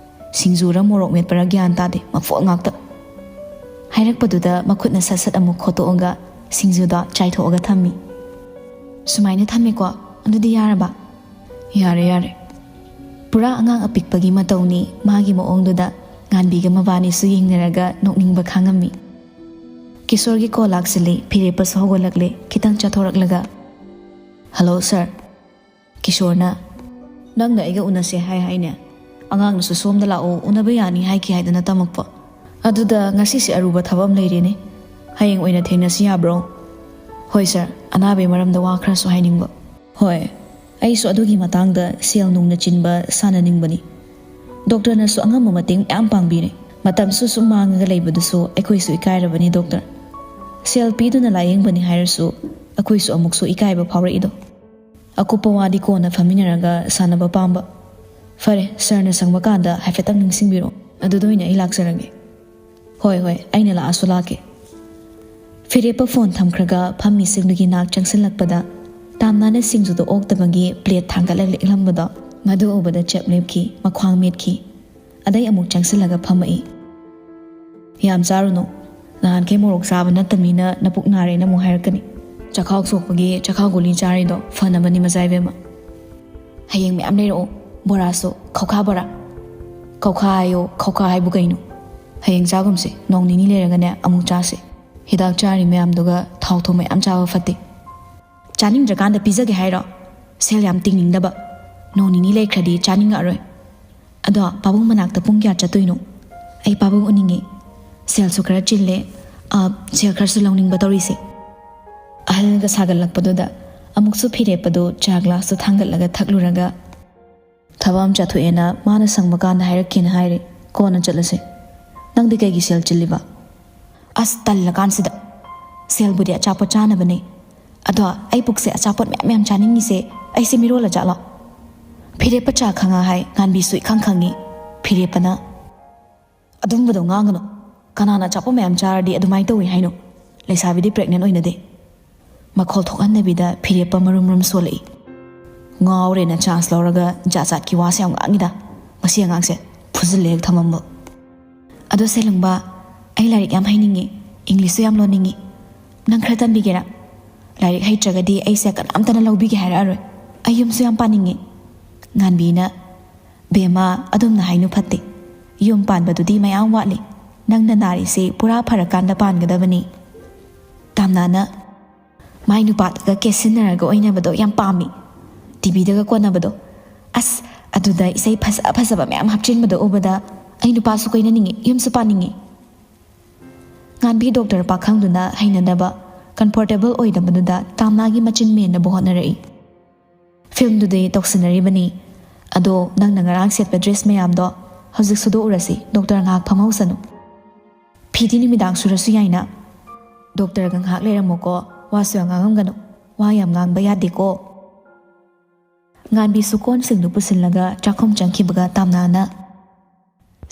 ꯁꯤꯡꯖꯨꯔ ꯃꯣꯔꯣꯛ ꯃꯦꯠꯄꯔ ꯒ꯭ꯌꯥꯟ ꯇꯥꯗꯦ, ꯃꯐꯣꯟ ꯉꯥꯛꯇ꯫" ꯍꯥꯏꯔꯛꯄꯗꯨꯗ ꯃꯈꯨꯠꯅ ꯁꯠ ꯁꯠ ꯑꯃꯨꯛ ꯈꯣꯠꯇꯣꯛꯑꯒ ꯁꯤꯡꯖꯨꯗꯣ ꯆꯥꯏꯊꯣꯛꯑꯒ ꯊꯝꯃꯤ꯫ "ꯁꯨꯃꯥꯏꯅ ꯊꯝꯃꯦꯀꯣ, ꯑꯗꯨꯗꯤ ꯌꯥꯔꯕ?" "ꯌꯥꯔꯦ, ꯌꯥꯔꯦ꯫" ꯄꯨꯔꯥ ꯑꯉꯥꯡ ꯑꯄꯤꯛꯄꯒꯤ ꯃꯇꯧꯅꯤ ꯃꯥꯒꯤ ꯃꯑꯣꯡꯗꯨꯗ꯫ ꯉꯥꯟꯕꯤꯒ ꯃꯕꯥꯅꯤꯁꯨ ꯌꯦꯡꯅꯔꯒ ꯅꯣꯛꯅꯤꯡꯕ ꯈꯥꯡꯉꯝꯃꯤ꯫ ꯀꯤꯁꯣꯔꯒꯤ ꯀꯣꯜ ꯂꯥꯛꯁꯤꯜꯂꯤ꯫ ꯐꯤꯔꯦꯞꯄꯁꯨ ꯍꯧꯒꯠꯂꯛꯂꯦ, ꯈꯤꯇꯪ ꯆꯠꯊꯣꯔꯛꯂꯒ꯫ "ꯍꯜꯂꯣ, ꯁꯥꯔ꯫" ꯀꯤꯁꯣꯔꯅ, "ꯅꯪꯅ ꯑꯩꯒ ꯎꯅꯁꯦ ꯍꯥꯏ ꯍꯥꯏꯅꯦ? ꯑꯉꯥꯡꯅꯁꯨ ꯁꯣꯝꯗ ꯂꯥꯛꯑꯣ, ꯎꯅꯕ ꯌꯥꯅꯤ ꯍꯥꯏꯈꯤ ꯍꯥꯏꯗꯅ ꯇꯝꯃꯛꯄ꯫ ꯑꯗꯨꯗ ꯉꯁꯤꯁꯦ ꯑꯔꯨꯕ ꯊꯕꯛ ꯑꯃ ꯂꯩꯔꯦꯅꯦ꯫ ꯍꯌꯦꯡ ꯑꯣꯏꯅ ꯊꯦꯡꯅꯁꯤ ꯌꯥꯕ꯭ꯔꯣ?" ꯍꯣꯏ ꯁꯥꯔ, ꯑꯅꯥꯕꯒꯤ ꯃꯔꯝꯗ ꯋꯥ ꯈꯔꯁꯨ ꯍꯥꯏꯅꯤꯡꯕ꯫ ꯍꯣꯏ, ꯑꯩꯁꯨ ꯑꯗꯨꯒꯤ ꯃꯇꯥꯡꯗ ꯁꯦꯜ ꯅꯨꯡꯅ ꯆꯤꯟꯕ ꯁꯥꯟꯅꯅꯤꯡꯕꯅꯤ꯫ ꯗꯣꯛꯇꯔꯅꯁꯨ ꯑꯉꯝꯕ ꯃꯇꯦꯡ ꯃꯌꯥꯝ ꯄꯥꯡꯕꯤꯔꯦ꯫ ꯃꯇꯝꯁꯨ ꯁꯨꯝ ꯃꯥꯡꯉꯒ ꯂꯩꯕꯗꯨꯁꯨ ꯑꯩꯈꯣꯏꯁꯨ ꯏꯀꯥꯏꯔꯕꯅꯤ ꯗꯣꯛꯇꯔ꯫ ꯁꯦꯜ ꯄꯤꯗꯨꯅ ꯂꯥꯌꯦꯡꯕꯅꯤ ꯍꯥꯏꯔꯁꯨ ꯑꯩꯈꯣꯏꯁꯨ ꯑꯃꯨꯛꯁꯨ ꯏꯀꯥꯏꯕ ꯐꯥꯎꯔꯛꯏꯗꯣ꯫ ꯑꯀꯨꯞꯄ ꯋꯥꯗꯤ ꯀꯣꯟꯅ ꯐꯝꯃꯤꯟꯅꯔꯒ ꯁꯥꯟꯅꯕ ꯄꯥꯝꯕ꯫ ꯐꯔꯦ, ꯁꯥꯔꯅ ꯁꯪꯕ ꯀꯥꯟꯗ ꯍꯥꯏꯐꯦꯠꯇꯪ ꯅꯤꯡꯁꯤꯡꯕꯤꯔꯛꯑꯣ, ꯑꯗꯨꯗ ꯑꯣꯏꯅ ꯑꯩ ꯂꯥꯛꯆꯔꯒꯦ꯫ ꯍꯣꯏ ꯍꯣꯏ, ꯑꯩꯅ ꯂꯥꯛꯑꯁꯨ ꯂꯥꯛꯀꯦ꯫ ꯐꯤꯔꯦꯞꯄ ꯐꯣꯟ ꯊꯝꯈ꯭ꯔꯒ ꯐꯝꯃꯤꯁꯤꯡꯗꯨꯒꯤ ꯅꯥꯛ ꯆꯪꯁꯤꯜꯂꯛꯄꯗ, ꯇꯥꯝꯅꯥꯅ ꯁꯤꯡꯖꯨꯗꯣ ꯑꯣꯛꯇꯕꯒꯤ ꯄ꯭ꯂꯦꯠ ꯊꯥꯡꯒꯠꯂ ꯂꯦꯛꯂꯝꯕꯗꯣ, ꯃꯗꯨ ꯎꯕꯗ ꯆꯦꯞ ꯂꯦꯞꯈꯤ, ꯃꯈ꯭ꯋꯥꯡ ꯃꯦꯠꯈꯤ꯫ ꯑꯗꯩ ꯑꯃꯨꯛ ꯆꯪꯁꯤꯜꯂꯒ ꯐꯝꯃꯛꯏ꯫ "ꯌꯥꯝ ꯆꯥꯔꯨꯅꯨ, ꯅꯍꯥꯟꯈꯩ ꯃꯣꯔꯣꯛ ꯆꯥꯕ ꯅꯠꯇꯕꯅꯤꯅ ꯅꯄꯨꯛ ꯅꯥꯔꯦꯅ ꯑꯃꯨꯛ ꯍꯥꯏꯔꯛꯀꯅꯤ꯫ ꯆꯈꯥꯎ ꯁꯣꯛꯄꯒꯤ ꯆꯈꯥꯎ ꯒꯨꯂꯤ ꯆꯥꯔꯤꯗꯣ ꯐꯅꯕꯅꯤ ꯃꯆꯥ ꯏꯕꯦꯝꯃ꯫ ꯍꯌꯦꯡ ꯃꯌꯥꯝ ꯂꯩꯔꯛꯑꯣ, ꯕꯣꯔꯥꯁꯨ, ꯈꯧꯈꯥ ꯕꯣꯔꯥ꯫ ꯈꯧꯈꯥ ꯍꯥꯏꯌꯣ, ꯈꯧꯈꯥ ꯍꯥꯏꯕꯨ ꯀꯩꯅꯣ? ꯍꯌꯦꯡ ꯆꯥꯒꯨꯝꯁꯦ, ꯅꯣꯡ ꯅꯤꯅꯤ ꯂꯩꯔꯒꯅꯦ ꯑꯃꯨꯛ ꯆꯥꯁꯦ꯫ ꯍꯤꯗꯥꯛ ꯆꯥꯔꯤ ꯃꯌꯥꯝꯗꯨꯒ ꯊꯥꯎ ꯊꯨꯝ ꯃꯌꯥꯝ ꯆꯥꯕ ꯐꯠꯇꯦ꯫ ꯆꯥꯅꯤꯡꯗ꯭ꯔꯀꯥꯟꯗ ꯄꯤꯖꯒꯦ ꯍꯥꯏꯔꯣ? ꯁꯦꯜ ꯌꯥꯝ ꯇꯤꯡꯅꯤꯡꯗꯕ꯫ ꯅꯣꯡ ꯅꯤꯅꯤ ꯂꯩꯈ꯭ꯔꯗꯤ ꯆꯥꯅꯤꯡꯉꯛꯑꯔꯣꯏ꯫ ꯑꯗꯣ ꯄꯥꯕꯨꯡ ꯃꯅꯥꯛꯇ ꯄꯨꯡ ꯀꯌꯥ ꯆꯠꯇꯣꯏꯅꯣ? ꯑꯩ ꯄꯥꯕꯨꯡ ꯎꯅꯤꯡꯉꯦ꯫ ꯁꯦꯜꯁꯨ ꯈꯔ ꯆꯤꯜꯂꯦ꯫ ꯑ, ꯁꯦꯜ ꯈꯔꯁꯨ ꯂꯧꯅꯤꯡꯕ ꯇꯧꯔꯤꯁꯦ꯫ ꯑꯍꯜꯒ ꯁꯥꯒꯠꯂꯛꯄꯗꯨꯗ ꯑꯃꯨꯛꯁꯨ ꯐꯤꯔꯦꯞꯄꯗꯨ ꯆꯥ ꯒ꯭ꯂꯥꯁꯇꯨ ꯊꯥꯡꯒꯠꯂꯒ ꯊꯛꯂꯨꯔꯒ, "ꯊꯕꯛ ꯑꯃ ꯆꯠꯊꯣꯛꯑꯦꯅ ꯃꯥꯅ ꯁꯪꯕ ꯀꯥꯟꯗ ꯍꯥꯏꯔꯛꯀꯦꯅ ꯍꯥꯏꯔꯦ, ꯀꯣꯟꯅ ꯆꯠꯂꯁꯦ꯫ ꯅꯪꯗꯤ ꯀꯩꯒꯤ ꯁꯦꯜ ꯆꯤꯜꯂꯤꯕ?" "ꯑꯁ, ꯇꯜꯂꯀꯥꯟꯁꯤꯗ꯫ ꯁꯦꯜꯕꯨꯗꯤ ꯑꯆꯥꯄꯣꯠ ꯆꯥꯅꯕꯅꯦ꯫ ꯑꯗꯣ ꯑꯩ ꯄꯨꯛꯁꯦ ꯑꯆꯥꯄꯣꯠ ꯃꯌꯥꯝ ꯃꯌꯥꯝ ꯆꯥꯅꯤꯡꯉꯤꯁꯦ, ꯑꯩꯁꯦ ꯃꯤꯔꯣꯜꯂ ꯖꯥꯠꯂꯣ?" ꯐꯤꯔꯦꯞꯄ ꯆꯥ ꯈꯪꯉꯥ ꯍꯥꯏ, ꯉꯥꯟꯕꯤꯁꯨ ꯏꯈꯪ ꯈꯪꯉꯤ꯫ ꯐꯤꯔꯦꯞꯄꯅ, "ꯑꯗꯨꯝꯕꯗꯣ ꯉꯥꯡꯒꯅꯨ꯫ ꯀꯅꯥꯅ ꯑꯆꯥꯄꯣꯠ ꯃꯌꯥꯝ ꯆꯥꯔꯗꯤ ꯑꯗꯨꯃꯥꯏꯅ ꯇꯧꯏ ꯍꯥꯏꯅꯣ? ꯂꯩꯁꯥꯕꯤꯗꯤ ꯄ꯭ꯔꯦꯒꯅꯦꯟ ꯑꯣꯏꯅꯗꯦ꯫" ꯃꯈꯣꯜ ꯊꯣꯛꯍꯟꯗꯕꯤꯗ ꯐꯤꯔꯦꯞꯄ ꯃꯔꯨꯝ ꯃꯔꯨꯝ ꯁꯣꯜꯂꯛꯏ꯫ ꯉꯥꯎꯔꯦꯅ ꯆꯥꯟꯁ ꯂꯧꯔꯒ ꯖꯥꯠ ꯖꯥꯠꯀꯤ ꯋꯥꯁꯦ ꯌꯥꯝ ꯉꯥꯡꯉꯤꯗ꯫ ꯃꯁꯤ ꯑꯉꯥꯡꯁꯦ ꯐꯨꯖꯤꯜꯂꯦ ꯍꯦꯛ ꯊꯝꯃꯝꯕ꯫ "ꯑꯗꯣ ꯁꯦꯂꯨꯡꯕ, ꯑꯩ ꯂꯥꯏꯔꯤꯛ ꯌꯥꯝ ꯍꯩꯅꯤꯡꯉꯤ, ꯏꯪꯂꯤꯁꯁꯨ ꯌꯥꯝ ꯂꯣꯟꯅꯤꯡꯉꯤ꯫ ꯅꯪ ꯈꯔ ꯇꯝꯕꯤꯒꯦꯔꯥ? ꯂꯥꯏꯔꯤꯛ ꯍꯩꯇ꯭ꯔꯒꯗꯤ ꯑꯩꯁꯦ ꯀꯅꯥꯝꯇꯅ ꯂꯧꯕꯤꯒꯦ ꯍꯥꯏꯔꯛꯑꯔꯣꯏ꯫ ꯑꯩ ꯌꯨꯝꯁꯨ ꯌꯥꯝ ꯄꯥꯅꯤꯡꯉꯤ꯫" ꯉꯥꯟꯕꯤꯅ, "ꯕꯦꯝꯃ, ꯑꯗꯨꯝꯅ ꯍꯥꯏꯅꯨ ꯐꯠꯇꯦ꯫ ꯌꯨꯝ ꯄꯥꯟꯕꯗꯨꯗꯤ ꯃꯌꯥꯝ ꯋꯥꯠꯂꯤ꯫ ꯅꯪꯅ ꯅꯥꯔꯤꯁꯦ ꯄꯨꯔꯥ ꯐꯔꯀꯥꯟꯗ ꯄꯥꯟꯒꯗꯕꯅꯤ꯫" ꯇꯥꯝꯅꯥꯅ, "ꯃꯥꯏ ꯅꯨꯄꯥꯗꯒ ꯀꯦꯁꯤꯟꯅꯔꯒ ꯑꯣꯏꯅꯕꯗꯣ ꯌꯥꯝ ꯄꯥꯝꯃꯤ꯫ ꯇꯤꯚꯤꯗꯒ ꯀꯣꯟꯅꯕꯗꯣ꯫ ꯑꯁ, ꯑꯗꯨꯗ ꯏꯁꯩ ꯐꯖ ꯐꯖꯕ ꯃꯌꯥꯝ ꯍꯥꯞꯆꯤꯟꯕꯗꯣ ꯎꯕꯗ ꯑꯩ ꯅꯨꯄꯥꯁꯨ ꯀꯣꯏꯅꯅꯤꯡꯉꯤ, ꯌꯨꯝꯁꯨ ꯄꯥꯅꯤꯡꯉꯤ꯫" ꯉꯥꯟꯕꯤ ꯗꯣꯛꯇꯔ ꯄꯥꯈꯪꯗꯨꯅ ꯍꯩꯅꯗꯕ ꯀꯝꯐꯣꯔꯇꯦꯕꯜ ꯑꯣꯏꯗꯕꯗꯨꯗ ꯇꯥꯝꯅꯥꯒꯤ ꯃꯆꯤꯟ ꯃꯦꯟꯅꯕ ꯍꯣꯠꯅꯔꯛꯏ꯫ "ꯐꯤꯜꯝꯗꯨꯗꯤ ꯇꯧꯁꯤꯟꯅꯔꯤꯕꯅꯤ꯫ ꯑꯗꯣ ꯅꯪꯅ ꯉꯔꯥꯡ ꯁꯦꯠꯄ ꯗ꯭ꯔꯦꯁ ꯃꯌꯥꯝꯗꯣ ꯍꯧꯖꯤꯛ ꯁꯨꯗꯣꯛꯎꯔꯁꯤ, ꯗꯣꯛꯇꯔ ꯉꯥꯏꯍꯥꯛ ꯐꯝꯍꯧꯁꯅꯨ꯫ ꯐꯤꯗꯤ ꯅꯨꯃꯤꯗꯥꯡ ꯁꯨꯔꯁꯨ ꯌꯥꯏꯅ꯫ ꯗꯣꯛꯇꯔꯒ ꯉꯥꯏꯍꯥꯛ ꯂꯩꯔꯝꯃꯨꯀꯣ, ꯋꯥꯁꯨ ꯌꯥꯝ ꯉꯥꯡꯉꯝꯒꯅꯨ, ꯋꯥ ꯌꯥꯝ ꯉꯥꯡꯕ ꯌꯥꯗꯦꯀꯣ"꯫ ꯉꯥꯟꯕꯤꯁꯨ ꯀꯣꯟꯁꯤꯡꯗꯨ ꯄꯨꯁꯤꯜꯂꯒ ꯆꯥꯛꯈꯨꯝ ꯆꯪꯈꯤꯕꯒ ꯇꯥꯝꯅꯥꯅ,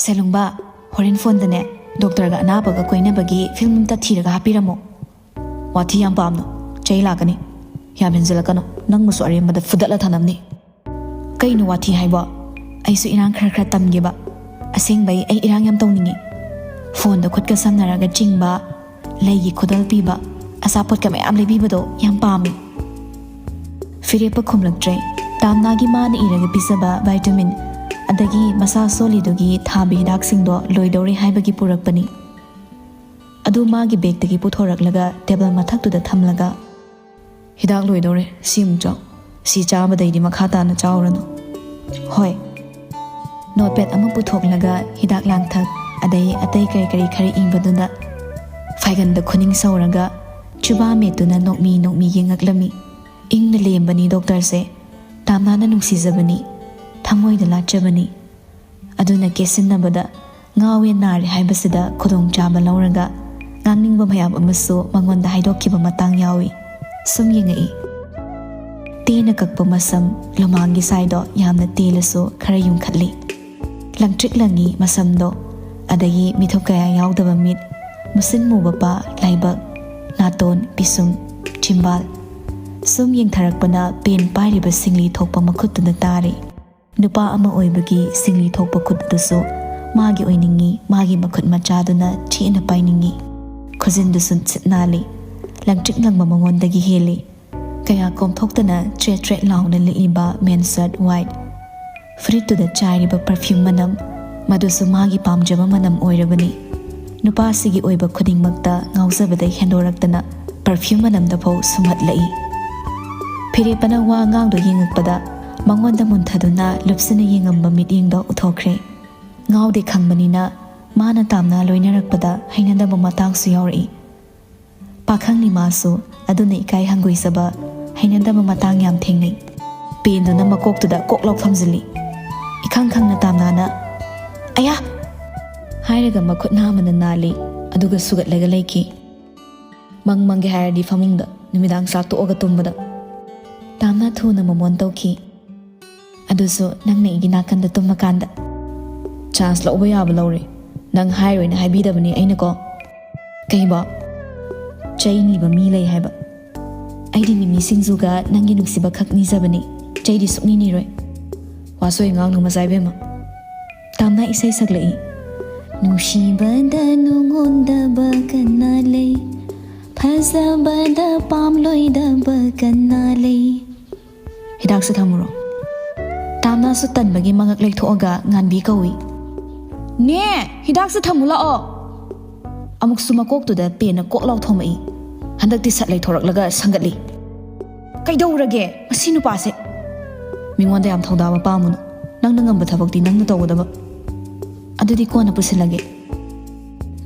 "ꯁꯦꯂꯨꯡꯕ, ꯍꯣꯔꯦꯟ ꯐꯣꯟꯗꯅꯦ ꯗꯣꯛꯇꯔꯒ ꯑꯅꯥꯕꯒ ꯀꯣꯏꯅꯕꯒꯤ ꯐꯤꯜꯝ ꯑꯝꯇ ꯊꯤꯔꯒ ꯍꯥꯞꯄꯤꯔꯝꯃꯣ"꯫ "ꯋꯥꯊꯤ ꯌꯥꯝ ꯄꯥꯝꯅꯨ, ꯆꯩ ꯂꯥꯛꯀꯅꯤ꯫ ꯌꯥꯝ ꯍꯦꯟꯖꯤꯜꯂꯛꯀꯅꯨ, ꯅꯪꯕꯨꯁꯨ ꯑꯔꯦꯝꯕꯗ ꯐꯨꯗꯠꯂ ꯊꯅꯝꯅꯤ"꯫ "ꯀꯩꯅꯣ ꯋꯥꯊꯤ ꯍꯥꯏꯕꯣ? ꯑꯩꯁꯨ ꯏꯔꯥꯡ ꯈꯔ ꯈꯔ ꯇꯝꯒꯦꯕ꯫ ꯑꯁꯦꯡꯕꯩ ꯑꯩ ꯏꯔꯥꯡ ꯌꯥꯝ ꯇꯧꯅꯤꯡꯉꯤ꯫ ꯐꯣꯟꯗ ꯈꯨꯠꯀ ꯁꯝꯅꯔꯒ ꯆꯤꯡꯕ, ꯂꯩꯒꯤ ꯈꯨꯗꯣꯜ ꯄꯤꯕ, ꯑꯆꯥꯄꯣꯠꯀ ꯃꯌꯥꯝ ꯂꯩꯕꯤꯕꯗꯣ ꯌꯥꯝ ꯄꯥꯝꯃꯤ"꯫ ꯐꯤꯔꯦꯞꯄ ꯈꯨꯝꯂꯛꯇ꯭ꯔꯦ꯫ ꯇꯥꯝꯅꯥꯒꯤ ꯃꯥꯅ ꯏꯔꯒ ꯄꯤꯖꯕ ꯚꯥꯏꯇꯥꯃꯤꯟ ꯑꯗꯒꯤ ꯃꯁꯥ ꯁꯣꯜꯂꯤꯗꯨꯒꯤ ꯊꯥꯕ ꯍꯤꯗꯥꯛꯁꯤꯡꯗꯣ ꯂꯣꯏꯗꯧꯔꯦ ꯍꯥꯏꯕꯒꯤ ꯄꯨꯔꯛꯄꯅꯤ꯫ ꯑꯗꯨ ꯃꯥꯒꯤ ꯕꯦꯒꯇꯒꯤ ꯄꯨꯊꯣꯔꯛꯂꯒ ꯇꯦꯕꯜ ꯃꯊꯛꯇꯨꯗ ꯊꯝꯂꯒ, "ꯍꯤꯗꯥꯛ ꯂꯣꯏꯗꯧꯔꯦ, ꯁꯤ ꯑꯃꯨꯛ ꯆꯥꯎ꯫ ꯁꯤ ꯆꯥꯕꯗꯩꯗꯤ ꯃꯈꯥ ꯇꯥꯅ ꯆꯥꯎꯔꯅꯨ"꯫ "ꯍꯣꯏ"꯫ ꯅꯣꯠꯄꯦꯗ ꯑꯃ ꯄꯨꯊꯣꯛꯂꯒ ꯍꯤꯗꯥꯛ ꯂꯥꯡꯊꯛ ꯑꯗꯩ ꯑꯇꯩ ꯀꯔꯤ ꯀꯔꯤ ꯈꯔ ꯏꯕꯗꯨꯗ ꯐꯥꯏꯒꯟꯗ ꯈꯨꯅꯤꯡ ꯁꯧꯔꯒ ꯆꯨꯕꯥ ꯃꯦꯠꯇꯨꯅ ꯅꯣꯛꯃꯤ ꯅꯣꯛꯃꯤ ꯌꯦꯡꯉꯛꯂꯝꯃꯤ꯫ ꯏꯪꯅ ꯂꯦꯝꯕꯅꯤ ꯗꯣꯛꯇꯔꯁꯦ꯫ ꯇꯥꯝꯅꯥꯅ ꯅꯨꯡꯁꯤꯖꯕꯅꯤ, ꯊꯃꯣꯏꯗ ꯂꯥꯠꯆꯕꯅꯤ꯫ ꯑꯗꯨꯅ ꯀꯦꯁꯤꯟꯅꯕꯗ ꯉꯥꯎꯋꯦ ꯅꯥꯔꯦ ꯍꯥꯏꯕꯁꯤꯗ ꯈꯨꯗꯣꯡꯆꯥꯕ ꯂꯧꯔꯒ ꯉꯥꯡꯅꯤꯡꯕ ꯃꯌꯥꯝ ꯑꯃꯁꯨ ꯃꯉꯣꯟꯗ ꯍꯥꯏꯗꯣꯛꯈꯤꯕ ꯃꯇꯥꯡ ꯌꯥꯎꯏ꯫ ꯁꯨꯝ ꯌꯦꯡꯉꯛꯏ꯫ ꯇꯦꯅ ꯀꯛꯄ ꯃꯁꯝ, ꯂꯨꯃꯥꯡꯒꯤ ꯁꯥꯏꯗꯣ ꯌꯥꯝꯅ ꯇꯦꯜꯂꯁꯨ ꯈꯔ ꯌꯨꯡꯈꯠꯂꯤ꯫ ꯂꯪꯇ꯭ꯔꯤꯛ ꯂꯪꯉꯤ ꯃꯁꯝꯗꯣ꯫ ꯑꯗꯒꯤ ꯃꯤꯊꯨꯞ ꯀꯌꯥ ꯌꯥꯎꯗꯕ ꯃꯤꯠ, ꯃꯨꯁꯤꯟ ꯃꯨꯕ ꯄꯥ, ꯂꯥꯏꯕꯛ, ꯅꯥꯇꯣꯟ, ꯄꯤꯁꯨꯝ, ꯆꯤꯝꯕꯥꯜ꯫ ꯁꯨꯝ ꯌꯦꯡꯊꯔꯛꯄꯅ ꯄꯦꯟ ꯄꯥꯏꯔꯤꯕ ꯁꯤꯡꯂꯤ ꯊꯣꯛꯄ ꯃꯈꯨꯠꯇꯨꯗ ꯇꯥꯔꯤ꯫ ꯅꯨꯄꯥ ꯑꯃ ꯑꯣꯏꯕꯒꯤ ꯁꯤꯡꯂꯤ ꯊꯣꯛꯄ ꯈꯨꯠ ꯑꯗꯨꯁꯨ ꯃꯥꯒꯤ ꯑꯣꯏꯅꯤꯡꯉꯤ, ꯃꯥꯒꯤ ꯃꯈꯨꯠ ꯃꯆꯥꯗꯨꯅ ꯊꯦꯅ ꯄꯥꯏꯅꯤꯡꯉꯤ꯫ ꯈꯨꯖꯤꯟꯗꯨꯁꯨ ꯁꯤꯠ ꯅꯥꯜꯂꯤ꯫ ꯂꯪꯇ꯭ꯔꯤꯛ ꯂꯪꯕ ꯃꯉꯣꯟꯗꯒꯤ ꯍꯦꯜꯂꯤ꯫ ꯀꯌꯥ ꯀꯣꯝꯊꯣꯛꯇꯅ ꯇ꯭ꯔꯦꯠ ꯇ꯭ꯔꯦꯠ ꯂꯥꯎꯅ ꯂꯤꯛꯏꯕ ꯃꯦꯟ ꯁꯔꯠ ꯋꯥꯏꯠ꯫ ꯐꯨꯔꯤꯠꯇꯨꯗ ꯆꯥꯏꯔꯤꯕ ꯄꯔꯐ꯭ꯌꯨꯝ ꯃꯅꯝ, ꯃꯗꯨꯁꯨ ꯃꯥꯒꯤ ꯄꯥꯝꯖꯕ ꯃꯅꯝ ꯑꯣꯏꯔꯕꯅꯤ꯫ ꯅꯨꯄꯥꯁꯤꯒꯤ ꯑꯣꯏꯕ ꯈꯨꯗꯤꯡꯃꯛꯇ ꯉꯥꯎꯖꯕꯗꯩ ꯍꯦꯟꯗꯣꯔꯛꯇꯅ ꯄꯔꯐ꯭ꯌꯨꯝ ꯃꯅꯝꯗꯐꯥꯎ ꯁꯨꯝꯍꯠꯂꯛꯏ꯫ ꯐꯤꯔꯦꯞꯄꯅ ꯋꯥ ꯑꯉꯥꯡꯗꯣ ꯌꯦꯡꯉꯛꯄꯗ ꯃꯉꯣꯟꯗ ꯃꯨꯟꯊꯗꯨꯅ ꯂꯨꯞꯁꯤꯟꯅ ꯌꯦꯡꯉꯝꯕ ꯃꯤꯠꯌꯦꯡꯗꯣ ꯎꯊꯣꯛꯈ꯭ꯔꯦ꯫ ꯉꯥꯎꯗꯦ ꯈꯪꯕꯅꯤꯅ ꯃꯥꯅ ꯇꯥꯝꯅ ꯂꯣꯏꯅꯔꯛꯄꯗ ꯍꯩꯅꯗꯕ ꯃꯇꯥꯡꯁꯨ ꯌꯥꯎꯔꯛꯏ꯫ ꯈꯪꯂꯤ ꯃꯥꯁꯨ, ꯑꯗꯨꯅ ꯏꯀꯥꯏ ꯍꯪꯒꯣꯏꯖꯕ, ꯍꯩꯅꯗꯕ ꯃꯇꯥꯡ ꯌꯥꯝ ꯊꯦꯡꯅꯩ꯫ ꯄꯦꯟꯗꯨꯅ ꯃꯀꯣꯛꯇꯨꯗ ꯀꯣꯛ ꯂꯥꯎ ꯊꯝꯖꯤꯜꯂꯤ꯫ ꯏꯈꯪ ꯈꯪꯅ ꯇꯥꯝꯅꯥꯅ, "ꯑꯌꯥ!" ꯍꯥꯏꯔꯒ ꯃꯈꯨꯠ ꯅꯥꯝꯃꯅ ꯅꯥꯜꯂꯤ, ꯑꯗꯨꯒ ꯁꯨꯒꯠꯂꯒ ꯂꯩꯈꯤ꯫ ꯃꯪ ꯃꯪꯒꯦ ꯍꯥꯏꯔꯗꯤ ꯐꯃꯨꯡꯗ, ꯅꯨꯃꯤꯗꯥꯡ ꯆꯥꯛ ꯇꯣꯛꯑꯒ ꯇꯨꯝꯕꯗ꯫ ꯇꯥꯝꯅꯥ ꯊꯨꯅ ꯃꯣꯃꯣꯟ ꯇꯧꯈꯤ꯫ ꯑꯗꯨꯁꯨ ꯅꯪꯅ ꯑꯩꯒꯤ ꯅꯥꯀꯟꯗ ꯇꯨꯝꯃꯀꯥꯟꯗ꯫ ꯆꯥꯟꯁ ꯂꯧꯕ ꯌꯥꯕ ꯂꯧꯔꯦ꯫ ꯅꯪ ꯍꯥꯏꯔꯣꯏꯅ ꯍꯥꯏꯕꯤꯗꯕꯅꯤ ꯑꯩꯅꯀꯣ꯫ ꯀꯩꯕꯣ? ꯆꯩ ꯅꯤꯕ ꯃꯤ ꯂꯩ ꯍꯥꯏꯕ? ꯑꯩꯗꯤ ꯃꯤꯃꯤ ꯁꯤꯡꯖꯨꯒ ꯅꯪꯒꯤ ꯅꯨꯡꯁꯤꯕ ꯈꯛ ꯅꯤꯖꯕꯅꯤ꯫ ꯆꯩꯗꯤ ꯁꯨꯛꯅꯤ ꯅꯤꯔꯣꯏ꯫ ꯋꯥꯁꯣꯏ ꯉꯥꯡꯅꯨ ꯃꯆꯥ ꯏꯕꯦꯝꯃ꯫ ꯇꯥꯝꯅꯥ ꯏꯁꯩ ꯁꯛꯂꯛꯏ꯫ ꯅꯨꯡꯁꯤꯕꯗ ꯅꯨꯡꯉꯣꯟꯗꯕ ꯀꯅꯥ ꯂꯩ? ꯐꯖꯕꯗ ꯄꯥꯝꯂꯣꯏꯗꯕ ꯀꯅꯥ ꯂꯩ? ꯍꯤꯗꯥꯛꯁꯦ ꯊꯝꯃꯨꯔꯣ꯫ ꯇꯥꯝꯅꯥꯁꯨ ꯇꯟꯕꯒꯤ ꯃꯉꯛ ꯂꯩꯊꯣꯛꯑꯒ ꯉꯥꯟꯕꯤ ꯀꯧꯏ꯫ "ꯅꯦ, ꯍꯤꯗꯥꯛꯁꯦ ꯊꯝꯃꯨ ꯂꯥꯛꯑꯣ!" ꯑꯃꯨꯛꯁꯨ ꯃꯀꯣꯛꯇꯨꯗ ꯄꯦꯟꯅ ꯀꯣꯛ ꯂꯥꯎ ꯊꯣꯝꯃꯛꯏ꯫ ꯍꯟꯗꯛꯇꯤ ꯁꯠ ꯂꯩꯊꯣꯔꯛꯂꯒ ꯁꯪꯒꯠꯂꯤ꯫ "ꯀꯩꯗꯧꯔꯒꯦ ꯃꯁꯤ ꯅꯨꯄꯥꯁꯦ?" "ꯃꯤꯉꯣꯟꯗ ꯌꯥꯝ ꯊꯧꯗꯥꯕ ꯄꯥꯝꯃꯨꯅꯨ꯫ ꯅꯪꯅ ꯉꯝꯕ ꯊꯕꯛꯇꯤ ꯅꯪꯅ ꯇꯧꯒꯗꯕ꯫ ꯑꯗꯨꯗꯤ ꯀꯣꯟꯅ ꯄꯨꯁꯤꯜꯂꯒꯦ꯫"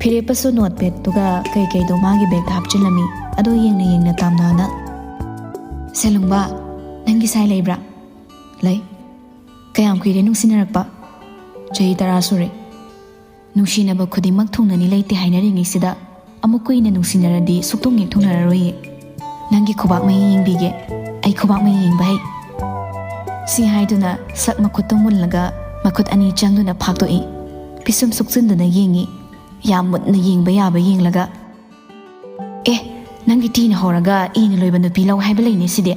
ꯐꯤꯔꯦꯞꯄꯁꯨ ꯅꯣꯠꯄꯦꯗꯇꯨꯒ ꯀꯩꯀꯩꯗꯣ ꯃꯥꯒꯤ ꯕꯦꯒꯇ ꯍꯥꯞꯆꯤꯜꯂꯝꯃꯤ꯫ ꯑꯗꯣ ꯌꯦꯡꯅ ꯌꯦꯡꯅ ꯇꯥꯝꯅꯥꯅ, "ꯁꯦꯂꯨꯡꯕ, ꯅꯪꯒꯤ ꯁꯥꯏ ꯂꯩꯕ꯭ꯔꯥ?" "ꯂꯩ꯫" "ꯀꯌꯥꯝ ꯀꯨꯏꯔꯦ ꯅꯨꯡꯁꯤꯅꯔꯛꯄ?" "ꯆꯍꯤ ꯇꯔꯥ ꯁꯨꯔꯦ꯫" "ꯅꯨꯡꯁꯤꯅꯕ ꯈꯨꯗꯤꯡꯃꯛ ꯊꯨꯡꯅꯅꯤ ꯂꯩꯇꯦ ꯍꯥꯏꯅꯔꯤꯉꯩꯁꯤꯗ, ꯑꯃꯨꯛ ꯀꯨꯏꯅ ꯅꯨꯡꯁꯤꯅꯔꯗꯤ ꯁꯨꯛꯊꯨꯡ ꯍꯦꯛ ꯊꯨꯡꯅꯔꯔꯣꯏꯌꯦ꯫ ꯅꯪꯒꯤ ꯈꯨꯕꯥꯛ ꯃꯌꯤ ꯌꯦꯡꯕꯤꯒꯦ꯫ ꯑꯩ ꯈꯨꯕꯥꯛ ꯃꯌꯤ ꯌꯦꯡꯕ ꯍꯩ꯫" ꯁꯤ ꯍꯥꯏꯗꯨꯅ ꯁꯛ ꯃꯈꯨꯠꯇꯨ ꯃꯨꯜꯂꯒ ꯃꯈꯨꯠ ꯑꯅꯤ ꯆꯪꯗꯨꯅ ꯐꯥꯛꯇꯣꯛꯏ꯫ ꯄꯤꯁꯨꯝ ꯁꯨꯛꯆꯤꯟꯗꯨꯅ ꯌꯦꯡꯉꯤ꯫ ꯌꯥꯝ ꯃꯨꯟꯅ ꯌꯦꯡꯕ ꯌꯥꯕ ꯌꯦꯡꯂꯒ, "ꯑꯦ, ꯅꯪꯒꯤ ꯇꯤꯅ ꯍꯧꯔꯒ ꯏꯅ ꯂꯣꯏꯕ ꯅꯨꯄꯤ ꯂꯧ ꯍꯥꯏꯕ ꯂꯩꯅꯦ ꯁꯤꯗꯤ꯫"